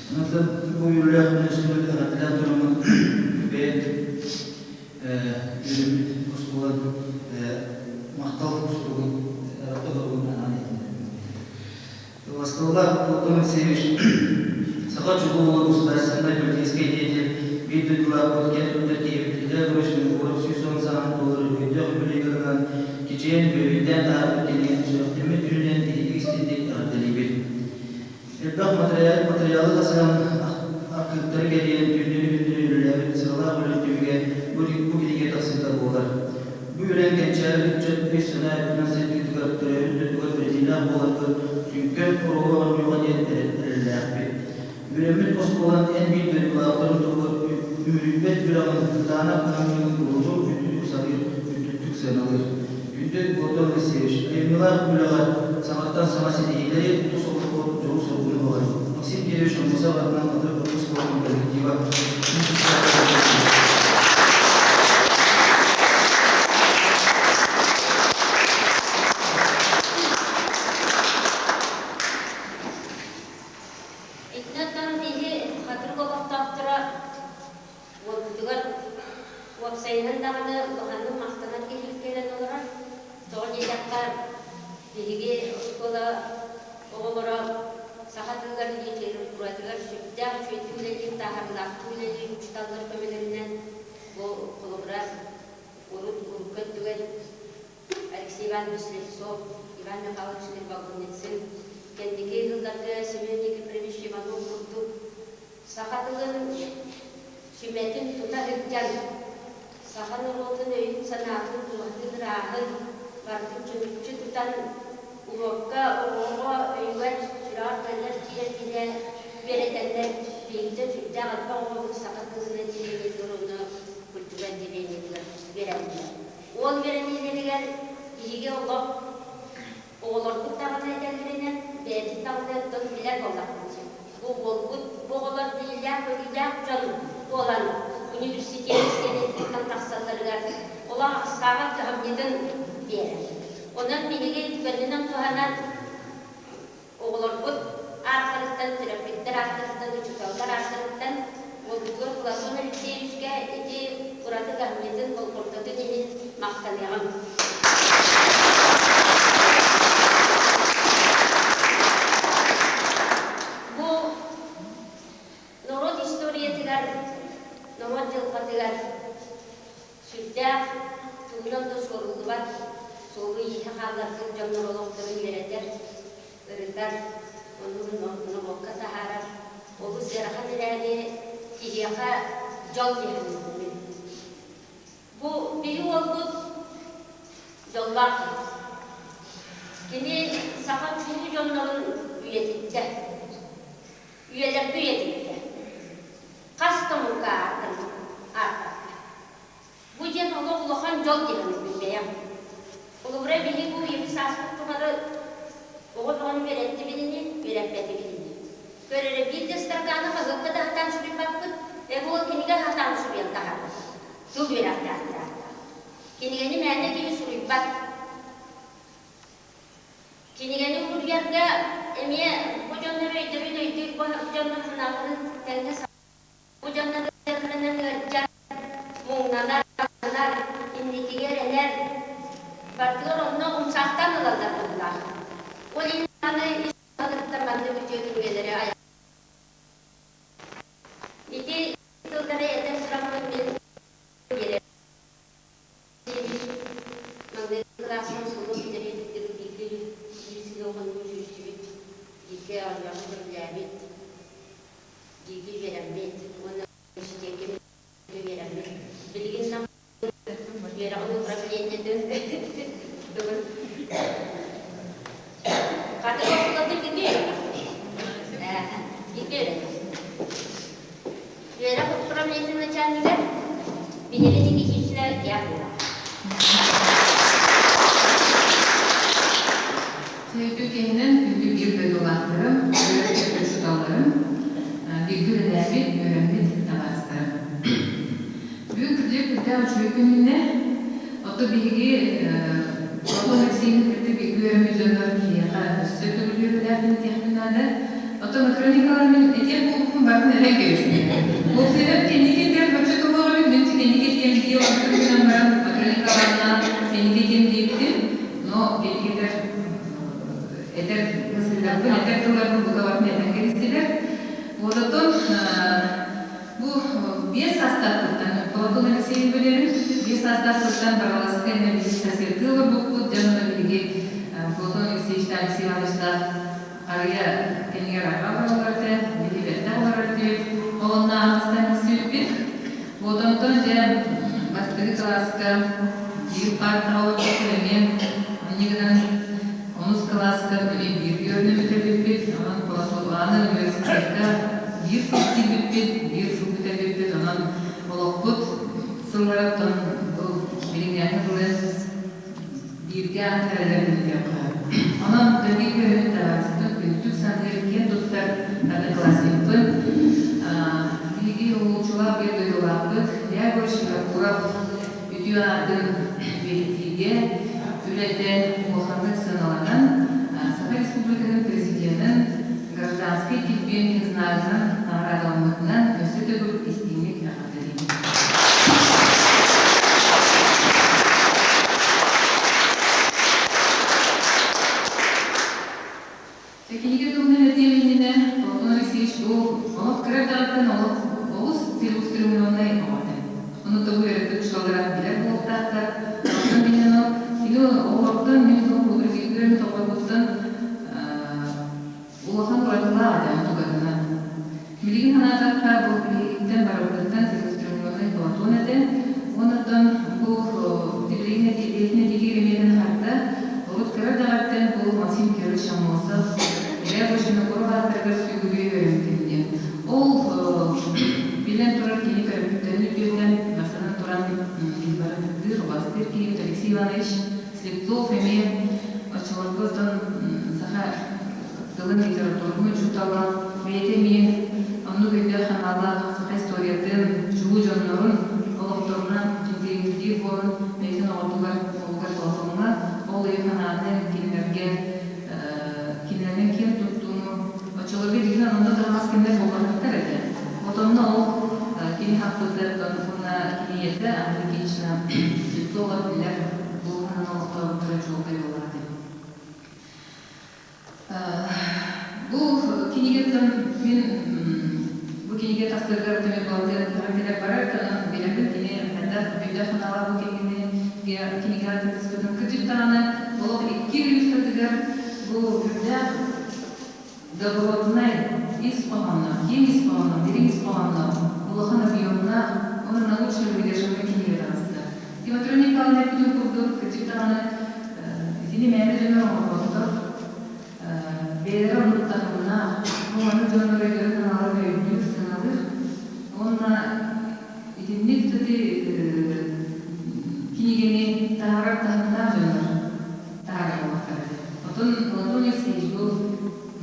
Онон бу үөрүүлээх күнү эҕэрдэлээн тураммын бэйэм үөрэммит оскуолам махтал суругун, эҕэрдэ суругун анаан иһитиннэрдим. Убастабыллаах Платон Алексеевич, саха чулуу уола государственнай политическай деятель, биир дойдулаахпыт, киэн туттар киһибит Илья Егорович Винокуров 110 сааһын туолар үбүлүөйдээх үбүлүөйгүнэн кичэйэн бүөбэйдээн таһаарбыт кинигэни сүрэхтэммит күнүнэн ититик истиҥник эҕэрдэлиибит. Элбэх матырыйаалы хасыһан, архыыптары кэрийэн, түүннэри-күннэри үлэлээбит сыралаах үлэ түмүгэ бу кинигэ тахсыыта буолар. Бу үлэҥ кэнчээри кэнчээри ыччат өй-санаа өттүнэн сайдыытыгар, төрөөбүт дойдугар бэриниилээх буоларыгар сүҥкэн оруолу оонньуоҕа диэн эрэллээхпит. Үөрэммит оскуолаҥ эн биир дойдулаахтарын туһугар үмүрүйбэт үөрэҕин кытаанах кыһамньыгын куруутун күндүтүк саныыр, үрдүктүк сыаналыыр. Күндү Платон Алексеевич, айымньылаах үлэҕэр саҥаттан саҥа ситиһиилэри, тус олоххор дьолу-соргуну баҕарабын. Максим Кирович Аммосов аатынан Хатырык оскуолатын коллектива. Итинэн биһи Хатырык олохтоохторо уолбутугар уопсайынан даҕаны улаханнык махтанар киһи кэлэн олорор. Тоҕо диэтэххэ, биһиги оскуола оҕолоро саха тылыгар, литературатыгар сүрдээх үчүгэйдик үлэлиир, таһаарыылаахтык үлэлиир учууталлар көмөлөрүнэн бу холобура урут урукку өттүгэр Алексей Иванович Слепцов, Иван Михайлович Кривогорницын, кэнники ыһылларга Семен Никифорович Иванов курдук саха тылын сүмэтин тута сылдьан, саха норуотун өйүн-санаатын, дууһатын ырааһын барытын чөмүччү тутан, уруокка оҕоҕо өйүгэр сүрэҕэр кэллэр киирэр гинэ үөрэтэннэр, биһигитэ сүрдээх элбэх оҕобут саха тылын отделениетыгар уонна культура отделениетыгар үөрэннилэр. Уол үөрэниилэригэр биһиги олох оҕолорбут даҕаны этэллэринэн, бэйэбит даҕаны оттон билэр буоллахпыт. Бу уолбут, бу оҕолор билиилээх-көрүүлээх дьон буолан университет истиэнэтиттэн тахсалларыгар олох ахсаабат кыһамньытын биэрэр. Онон биһиги түгэнинэн туһанан Оҕолорбут ааттарыттан, төрөппүттэр ааттарыттан, учууталлар ааттарыттан уолбутугар Платон Алексеевичка ити ураты кыһамньытын, болҕомтотун иһин махтаныаҕыҥ. Бу норуот историятыгар, норуот дьылҕатыгар сүрдээх тугунан да суоруллубат суолу-ииһи хаалларбыт дьоннор олохторун үөрэтэр, ырытар, ону нолуокка таһаарар олус ыарахан эрээри киһиэхэ дьол диэхин Бу биһи уолбут дьоллоох киһи. Кини саха чулуу дьоннорун үйэтиттэ, үйэлэргэ үйэтиттэ. Хас да омукка ааттатта. Бу диэн олох улахан дьол диэхин бэйэм. Холобура, биһиги бу ийэбит сааспыт тухары оҕо бөҕөнү үөрэттибит ини, үөрэппэтибит ини. Көр эрэ, биир да ыстакааны хаһыакка да сатаан суруйбаппыт, ээ ол кинигэ сатаан суруйан таһаарбат. Тыл үөрэхтээхтэр. Кинигэни мээнэ киһи суруйбат. Кинигэни уруйарга эмиэ бу дьоннор өйдөрүн өйдүүр, бу дьоннор санааларын тэҥҥэ Бу дьоннор ыарыыларынан ыалдьар, муҥнанар, алланар, инникигэ эрэнэр, бардылар онно умсаахтаан ылаллар быһыылаах. Ол иһин аны ис дууһаларыттан маннык үтүө кинигэлэри айар. Ити тыллары этэн тураммын мин биэрэр Маҥнайгы кылааспын оскуола бүтэриитигэр бииргэ биир сыл оҕону сүүрсүбүт, бииргэ оонньоон көрүлээбит, бииргэ үөрэммит уонна университекка үөрэммит. Билигин Нам үөрэҕин управлениетын тылын Хатыҥ оскуолатын бииргэ үөрэнэр. Бииргэ үөрэнэр. Үөрэх управлениетын начальнига Венера Никитична Дьяконова. Сүөтү киһинэн күндү биир дойдулаахтарым, үөрэх учууталларым, бииргэ үлэлээбит, үөрэммит табаарыстарым. Бүгүн кырдьык үрдээх үчүгэй күнүнэ, ото биһиги Платон Алексеевич кытта бииргэ үөрэммит дьоннор киһиэхэ өссө төгүл үөрүүлээхтин этиэхпин наада. Оттон Матрена Николаевна мин этиэх буолбуппун барытын эрэн кэбистим. Уопсайынан кэнники этэр бачча туһуох эбит, мин кэнники этиэм дии олорбутум гынан баран Матрена Николаевна кэнники этиэм диэбитим, но кэнники этэр этэр мысльдарбын, этэр тылларбын бука барытын этэн кэбистилэр. Вот оттон бу биэс саастаахпыттан Платон Алексеевич билэбин, биэс саастаахпыттан Бараласка иннэ биһиги соседтыы олорбуппут, дьон онно биһиги Платон Алексеевичтаах Алексей Ивановичтаах Харыйа кэннигэр арҕаа олороллор этэ, биһиги бэртэх олорор этибит. Ол онно аан бастаан билсибиппит. Вот онтон дьэ бастакы кылааска Биир паартаҕа олорбуппут эмиэ инньэ гынан онус кылааска эмиэ бииргэ үөрэммит эбиппит. Онон Платоны университекка биир сыл киирбиппит, биир сыл бүтэрбиппит. Онон олохпут сылларыттан бу билиҥҥээҥҥи дылы бииргэ ааһан эрэллэрбин диэххэ. Онон биир көрүҥүн табаарыспын күндүтүк саныыр, киэн туттар одноклассникпын. Биһиги уһулуччулаах биир дойдулаахпыт Илья Винокуров үтүө аатын үйэтитиигэ үлэтэ улаханнык сыаналанан, Саха Республикатын Президенин гражданскай килбиэн знагынан наҕараадаламмытынан өссө төгүл истиҥник эҕэрдэлиибин. Кинигэ туһунан этиэм иннинэ, Платон Алексеевич бу олох кыра эрдэҕиттэн олох олус целеустремленнай оҕо этэ. Ону тугу үөрэппит учууталлара билэр буолуохтаахтар. Оттон мин ону кини оҕолортон, мин үөрэммит оҕолорбуттан улахан уратылаах этэ онтукатынан. Билигин санаатахха, бу биһигиттэн барыбытыттан целеустремленнай Платон этэ. Онон бу билигин бэйэтин этиитигэр эмиэтин аһарда. Урут кыра эрдэҕиттэн бу Максим Кирович Аммосов Илья Винокуров ааттарыгар сүгүрүйэ үөрэммитим диэн. Ол биллэн турар кини төрөппүттэрин үтүөтүнэн бастатан туран барытыктыыр, убастыыр киһибит Алексей Иванович Слепцов эмиэ оччолорго оттон саха тылын литературатын учуутала, бэйэтэ эмиэ оннук өйдөөх-санаалаах саха историятын, чулуу дьоннорун олохторунан интэриэһиргиир буолан бэйэтин оҕотугар, уолугар Платоҥҥа ол өйү-санааны кинилэргэ кинилэринэн киэн туттууну оччолорго дьиҥинэн онно таһаҕас кэмнэр буолбатахтар этэ. Вот онно ол кини хаппыта уонна кини ийэтэ Анна Никитична Слепцова кинилэр бу ханан олохтообуттара чуолкай буолар этэ. Бу кинигэттэн мин бу кинигэ тахсарыгар түмүк балтыан кэлэр барар онон билэбин кини хайдах өйдөөх санаалаах бу кинигэни кинигэҕэ кыттыспытын кырдьык даҕаны олох икки устатыгар бу үрдээх добротнай ис хоһоонноох, киэҥ ис хоһоонноох, дириҥ ис хоһоонноох, улахан объемнаах уонна научно выдержанный кинигэ таҕыста. Тимофей Николаевич эппитин курдук, кырдьык даҕаны итини мээнэ дьоннор оҥорботтор. Бэйэлэрэ оннук таһымнаах, бу маннык дьоннор өйдөрүн-санааларын өйдүүр, сыаналыыр уонна итинник ити кинигэни таһаарар таһымнаах дьоннор таһаарар буолуохтара. Оттон Платон Алексеевич бу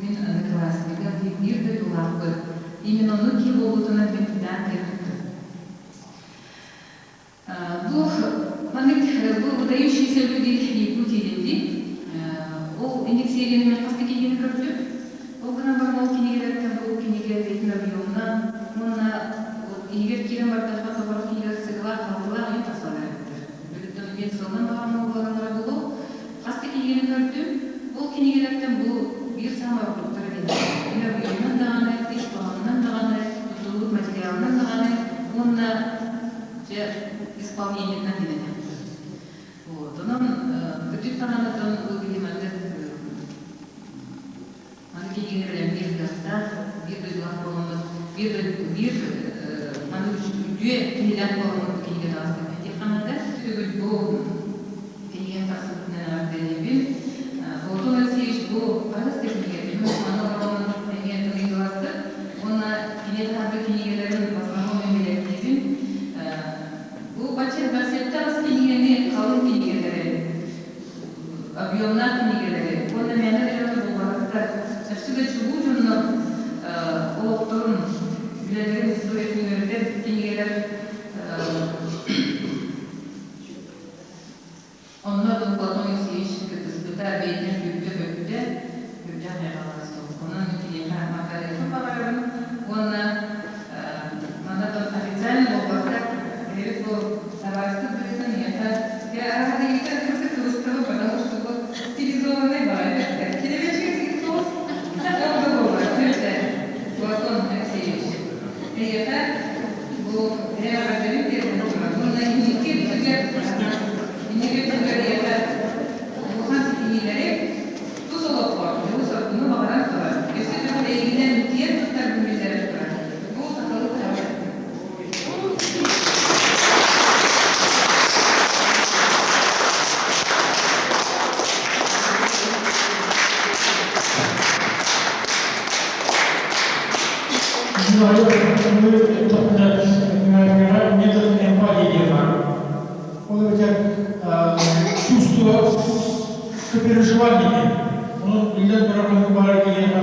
мин одноклассникым, биир дойдулаахпыт. Именно оннук киһи буолбутунан мин үрдээн киэн туттум. Бу маннык бу выдающиеся люди Якутии диэн Ол инник серияны мен хас да кинигэни көрдүм. Ол гынан баран ол кинигэлэртэн бу кинигэ бэйэтин объемунан уонна иһигэр киирэн бардахха тоҕорох кинигэлэр сыгылаах халтылаах иһин тахсаллар эбиттэр. Билиттэн мен сылынан баҕарма буолаллара буолуо. Хас да кинигэни көрдүм. Ол кинигэлэртэн бу биир саамай ордуктара диэн. Мин объемунан даҕаны, ис хоһоонунан даҕаны, туттуллубут материалынан даҕаны уонна дьэ исполнениетынан диэн этэ. Вот. Онон кырдьык даҕаны бу киһи маннык маны кинигэни бэлэмниир кыахтаах, биир дойдулаах буоламмыт, биир биир маннык үтүө киһилээх буоламмыт бу кинигэ таҕыста диэххэ наада. Төгүл бу кинигэм тахсыбытынан эҕэрдэлиибин. Платон Алексеевич бу хаһыс да кинигэ маны ороммун эмиэ тылыйдыластык уонна кини таһарбыт кинигэлэрин в основном мен билэрдиибин. Бу бачча бас кинигэни халыҥ кинигэлэри, объемнаах кинигэлэри уонна мээнэ дьону булбатахтар. Чахчы да чулуу дьоннор олохторун, үлэлэрин историятын үөрэтэр кинигэлэр Онно Платон Алексеевич кыттыспыта, бэйэтин сүүрбүтэ-көппүтэ үрдээх хайҕаллаах суол. Онон мин киниэхэ махтаныахпын баҕарабын уонна манна официально буолбакка, бэйэбит бу табаарыспыт быһыытынан миэхэ я арааһа кырдьык кыбыстабын, потому что вот стилизованный баҕайы килэбэчигэ соус ол да буоллар Платон Алексеевич эйиэхэ бу эҕэрдэлим тиэрдэн турар уонна инники өттүгэр инники өттүгэр эйиэхэ улахан ситиһиилэри тус олоххор дьолу-соргуну баҕаран турар өссө төгүл эйигинэн киэн туттарбын биллэрэн турар бу сахалыы таһаҕас. Аҕыйах эттэхпинэ, метод эмпатии диэн баар. Ол эбэтэр чувство сопереживания диэн. Онон биллэн турар ханнык баҕарар киһиэхэ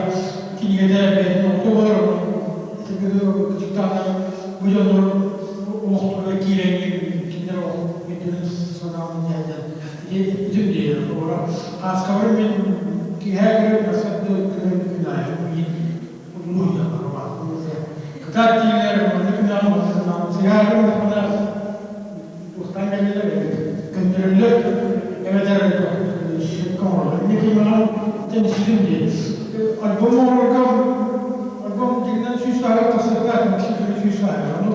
кинигэтэ бэйэтин олохто буолар, онон кытыктааннар бу дьоннор олохторугар киирэн кинилэр олох өйдөрүн санааларын дьаһайдан ити эппитим диэн. Олоро Хааскабар мин киэһэ көрөр сарсыарда көрөр күн аайы миин Кытаат дииллэр, маннык гынаҕын, маннык гынаҕын. Сыһаарым туохтаан кэллилэр эбит. Көннөрөллөр, эбэтэр сөпкө оҥороллор. Инники маған тэнсизим диэн. Альбом оҥорорго альбом дьиҥинэн 100 сааһыгар тахсыахтаах, Максим Федорович 100 сааһыгар. Ону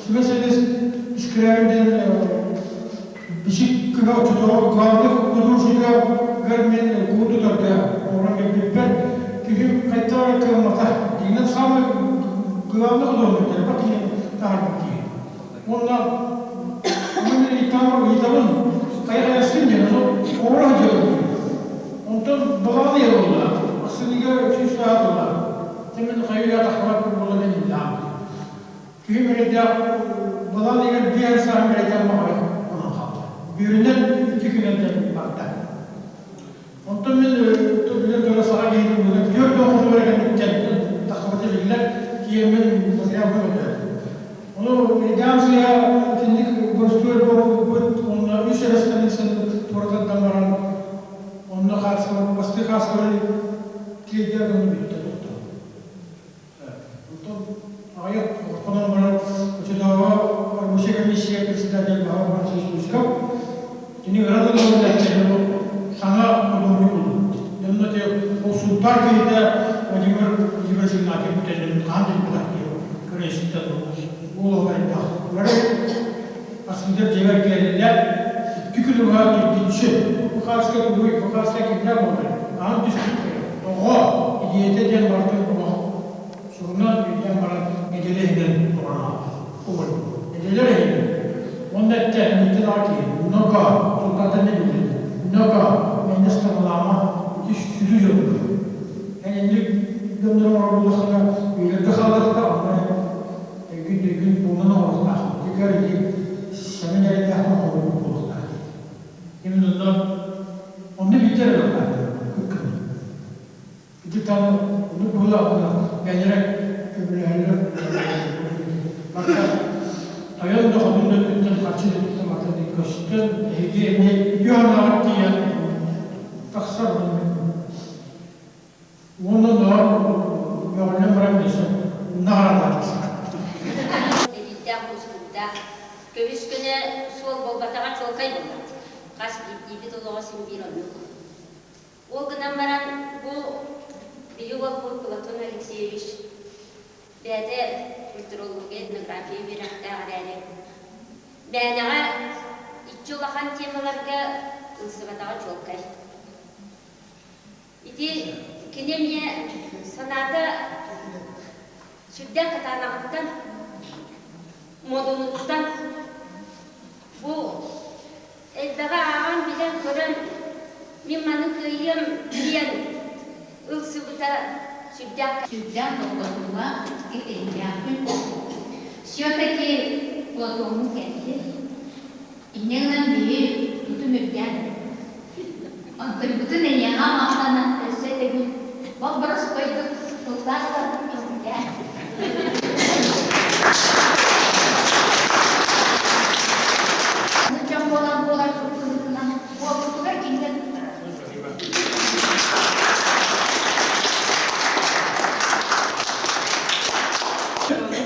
сүбэ-сэлэс искрээбин диэн бичик кыһа оччотооҕу главных художнигар мин куун тутарга оҥорон кэлбиппэр киһим хайдах эрэ кыаммата. Дьиҥинэн самый главный художник элбэх киһи таһаарбыт киһи. Уонна мин ыйытабын, хайа-хайасын диэн, ону оҥоро сылдьабын диир. Онтон балаҕан ыйа буолла, ахсынньыга 100 сааһа туолла. Дьэ мин хайы-үйэ тахсыбат буолла диэн иллэҕим. Киһим эрэйдээх балаҕан ыйыгар 5 сааһын бэлиэтээн баҕайы онон хаалла. Бүөрүнэн 2 күнэн барда. Онтон мин билэн турар саха киһитин быһыытынан 40 хотугар кэнниттэн тахсыбыта биллэр, тиийэммин материал көрдөөтүм. Ону эйдээн сыыһа итинник боростуой буолбут уонна үс эрэ страницаны туора тардан баран онно хаартыскалар бастакы хаартыскалары тиэрдэр гына бүттэ тохтоо. Онтон аҕыйах хонон баран оччотооҕу рабочая комиссия председатель Баһылай Афанасьевич Луцков кини ыран ылан саҥа художник булбут. Онно те ол Сунтаар киһитэ Владимир Владимирович Игнатьев бүтэллэрин хаһан да билбэтэх киһи көрө-истэн уол оҕо элбэх. Бары Асыыдар дьиэбэр кэллилэр. 2 күн уһаа киргиччи. Бу хааска тугуй, бу хааска кимнээх буолар? Хаһан түспүттэрэ? Тоҕо? Идиэйэтэ диэн барытын олох сурунан өйдөөн баран нэдиэлэ иһинэн оҥорон аҕалбыт. Угун. Нэдиэлэ эрэ иһинэн. Уонна эттэ, мииттэн аҕа киһи. Много, Султантан не биллэрдэ. Много, мээнэ ыстаҥалаама, ити сүдү дьоннор. Эн инник дьоннору оҥорор буоллаххына, үйэлэргэ хаалыахтаах, онно эн өйгүн-төйгүн буолан оҥоруохтаах. Итигэр ити сэмэн эрэйдээх оҥоһуллубут буолуохтаах. Именно онно онно биирдэ эрэ ыллаатым кыккын. Ити там оннук быһыылаах уонна бэйэлэрэ көмөлөһөллөр. Барыта тойон да хотун да өттүттэн харчы да өттүттэн барыта көстөн эһиги эмиэ үтүө санааҕыт тиийэн тахсар уонна доҕор мөҕүллэн баран өссө наҕараадалаатахсар. Эриирдээх мускуурдаах, көбүс-көнө суол буолбатаҕа чуолкай буолбат. Хас биирдиибит олоҕо син биир оннук. Ол гынан баран бу биһиги уолбут Платон Алексеевич бэйэтэ культурология, этнография үөрэхтээх эрээри, мээнэҕэ иччи улахан темаларга ылсыбатаҕа чуолкай. Ити кини эмиэ санаата сүрдээх кытаанаҕыттан, модунуттан бу элбэҕи ааҕан, билэн-көрөн мин маны кыайыам диэн ылсыбыта сүрдээх Сүрдээх долгутуулаах кэтэһиилээхпин. Все-таки Платону кэллим. Инньэ гынан биһи тутум үрдээн Онтуйбутун эйиэхэ махтанан өссө төгүл боббороспойдук тыллаах барбын көҥүллээ. Дьон буолан буоларбыт быһыытынан уолбутугар кинигэ туттарар.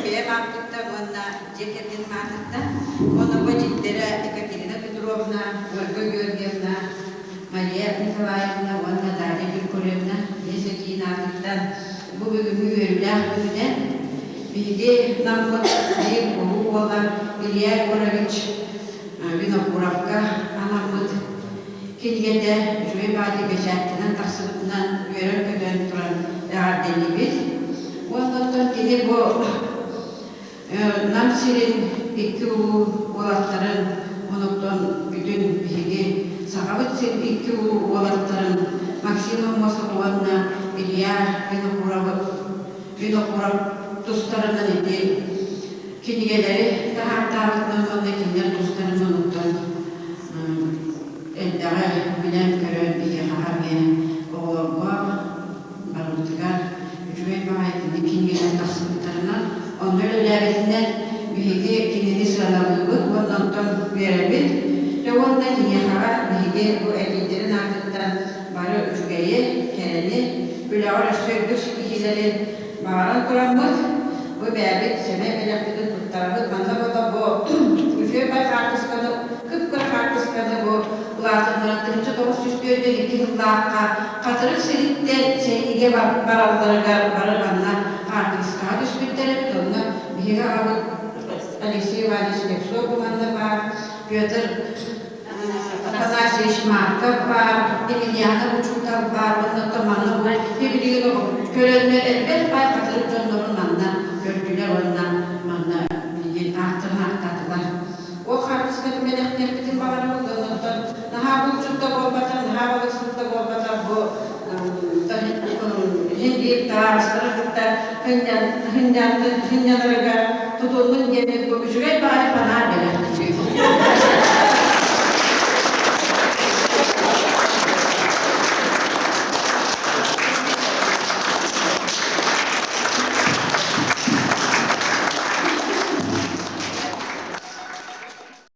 Бэйэм ааппыттан уонна дьиэ кэргэним аатыттан уонна бу дьиттэрэ Екатерина Петровна, Ольга Георгиевна, Мария Николаевна уонна Дарья Григорьевна ийэ эдьиийин аатыттан бу бүгүҥҥү үөрүүлээх күнүнэн биһиги Наммыт биир улуу уола Илья Егорович Винокуровка анаммыт кинигэтэ үчүгэй баайы бэчээттэнэн тахсыбытынан үөрэн-көтөн туран эҕэрдэлиибит. Уонна оттон кини бу Нам сирин икки улуу уолаттарын, онуттан бүтүн биһиги Сахабыт сирин икки улуу уолаттарын Максим Аммосов уонна Илья Винокуров, Винокуров. тустарынан ити кинигэлэри таһаартаабытынан уонна кинилэр тустарынан оттон элбэҕи билэн-көрөн биһиэхэ эмиэ оҕолорго барыбытыгар үчүгэй баҕайы итинник кинигэлэр тахсыбыттарынан, онно үлэлээбитинэн биһиги кинини сыаналыыбыт уонна онтон үөрэбит. Дьэ уонна киниэхэҕэ биһиги бу эдьиийдэрин аатыттан бары үчүгэйи, кэрэни, үлэҕэр өссө үрдүк ситиһиилэри баҕаран тураммыт, бу бэйэбит сэмэй бэлэхпитин туттарабыт. Манна буола бу үчүгэй бай хаартысканы, кып-кыра хаартысканы бу улаатыннаран 1942 сыллаахха Хатырык сириттэн сэриигэ баралларыгар бары манна хаартыскаҕа түспүттэр эбит. Онно биһиги аҕабыт Алексей Иванович Слепцов манна баар, Петр Афанасьевич Марков баар, Емельянов учуутал баар, уонна манна бу билигин көрөннөр элбэх баай хатырык дьоннорун манна көрдүлэр уонна манна билигин ааттарын ааттаатылар. Ол хаартысканы бэлэхтиэхпитин баҕарабыт, оннуттан наһаа булчут да буолбатар, наһаа балыксыт да буолбатар, бу иһин биир табаарыстары кытта сынньанарыгар тутуллун диэн бу үчүгэй баҕайы фонарь бэлэхтиир.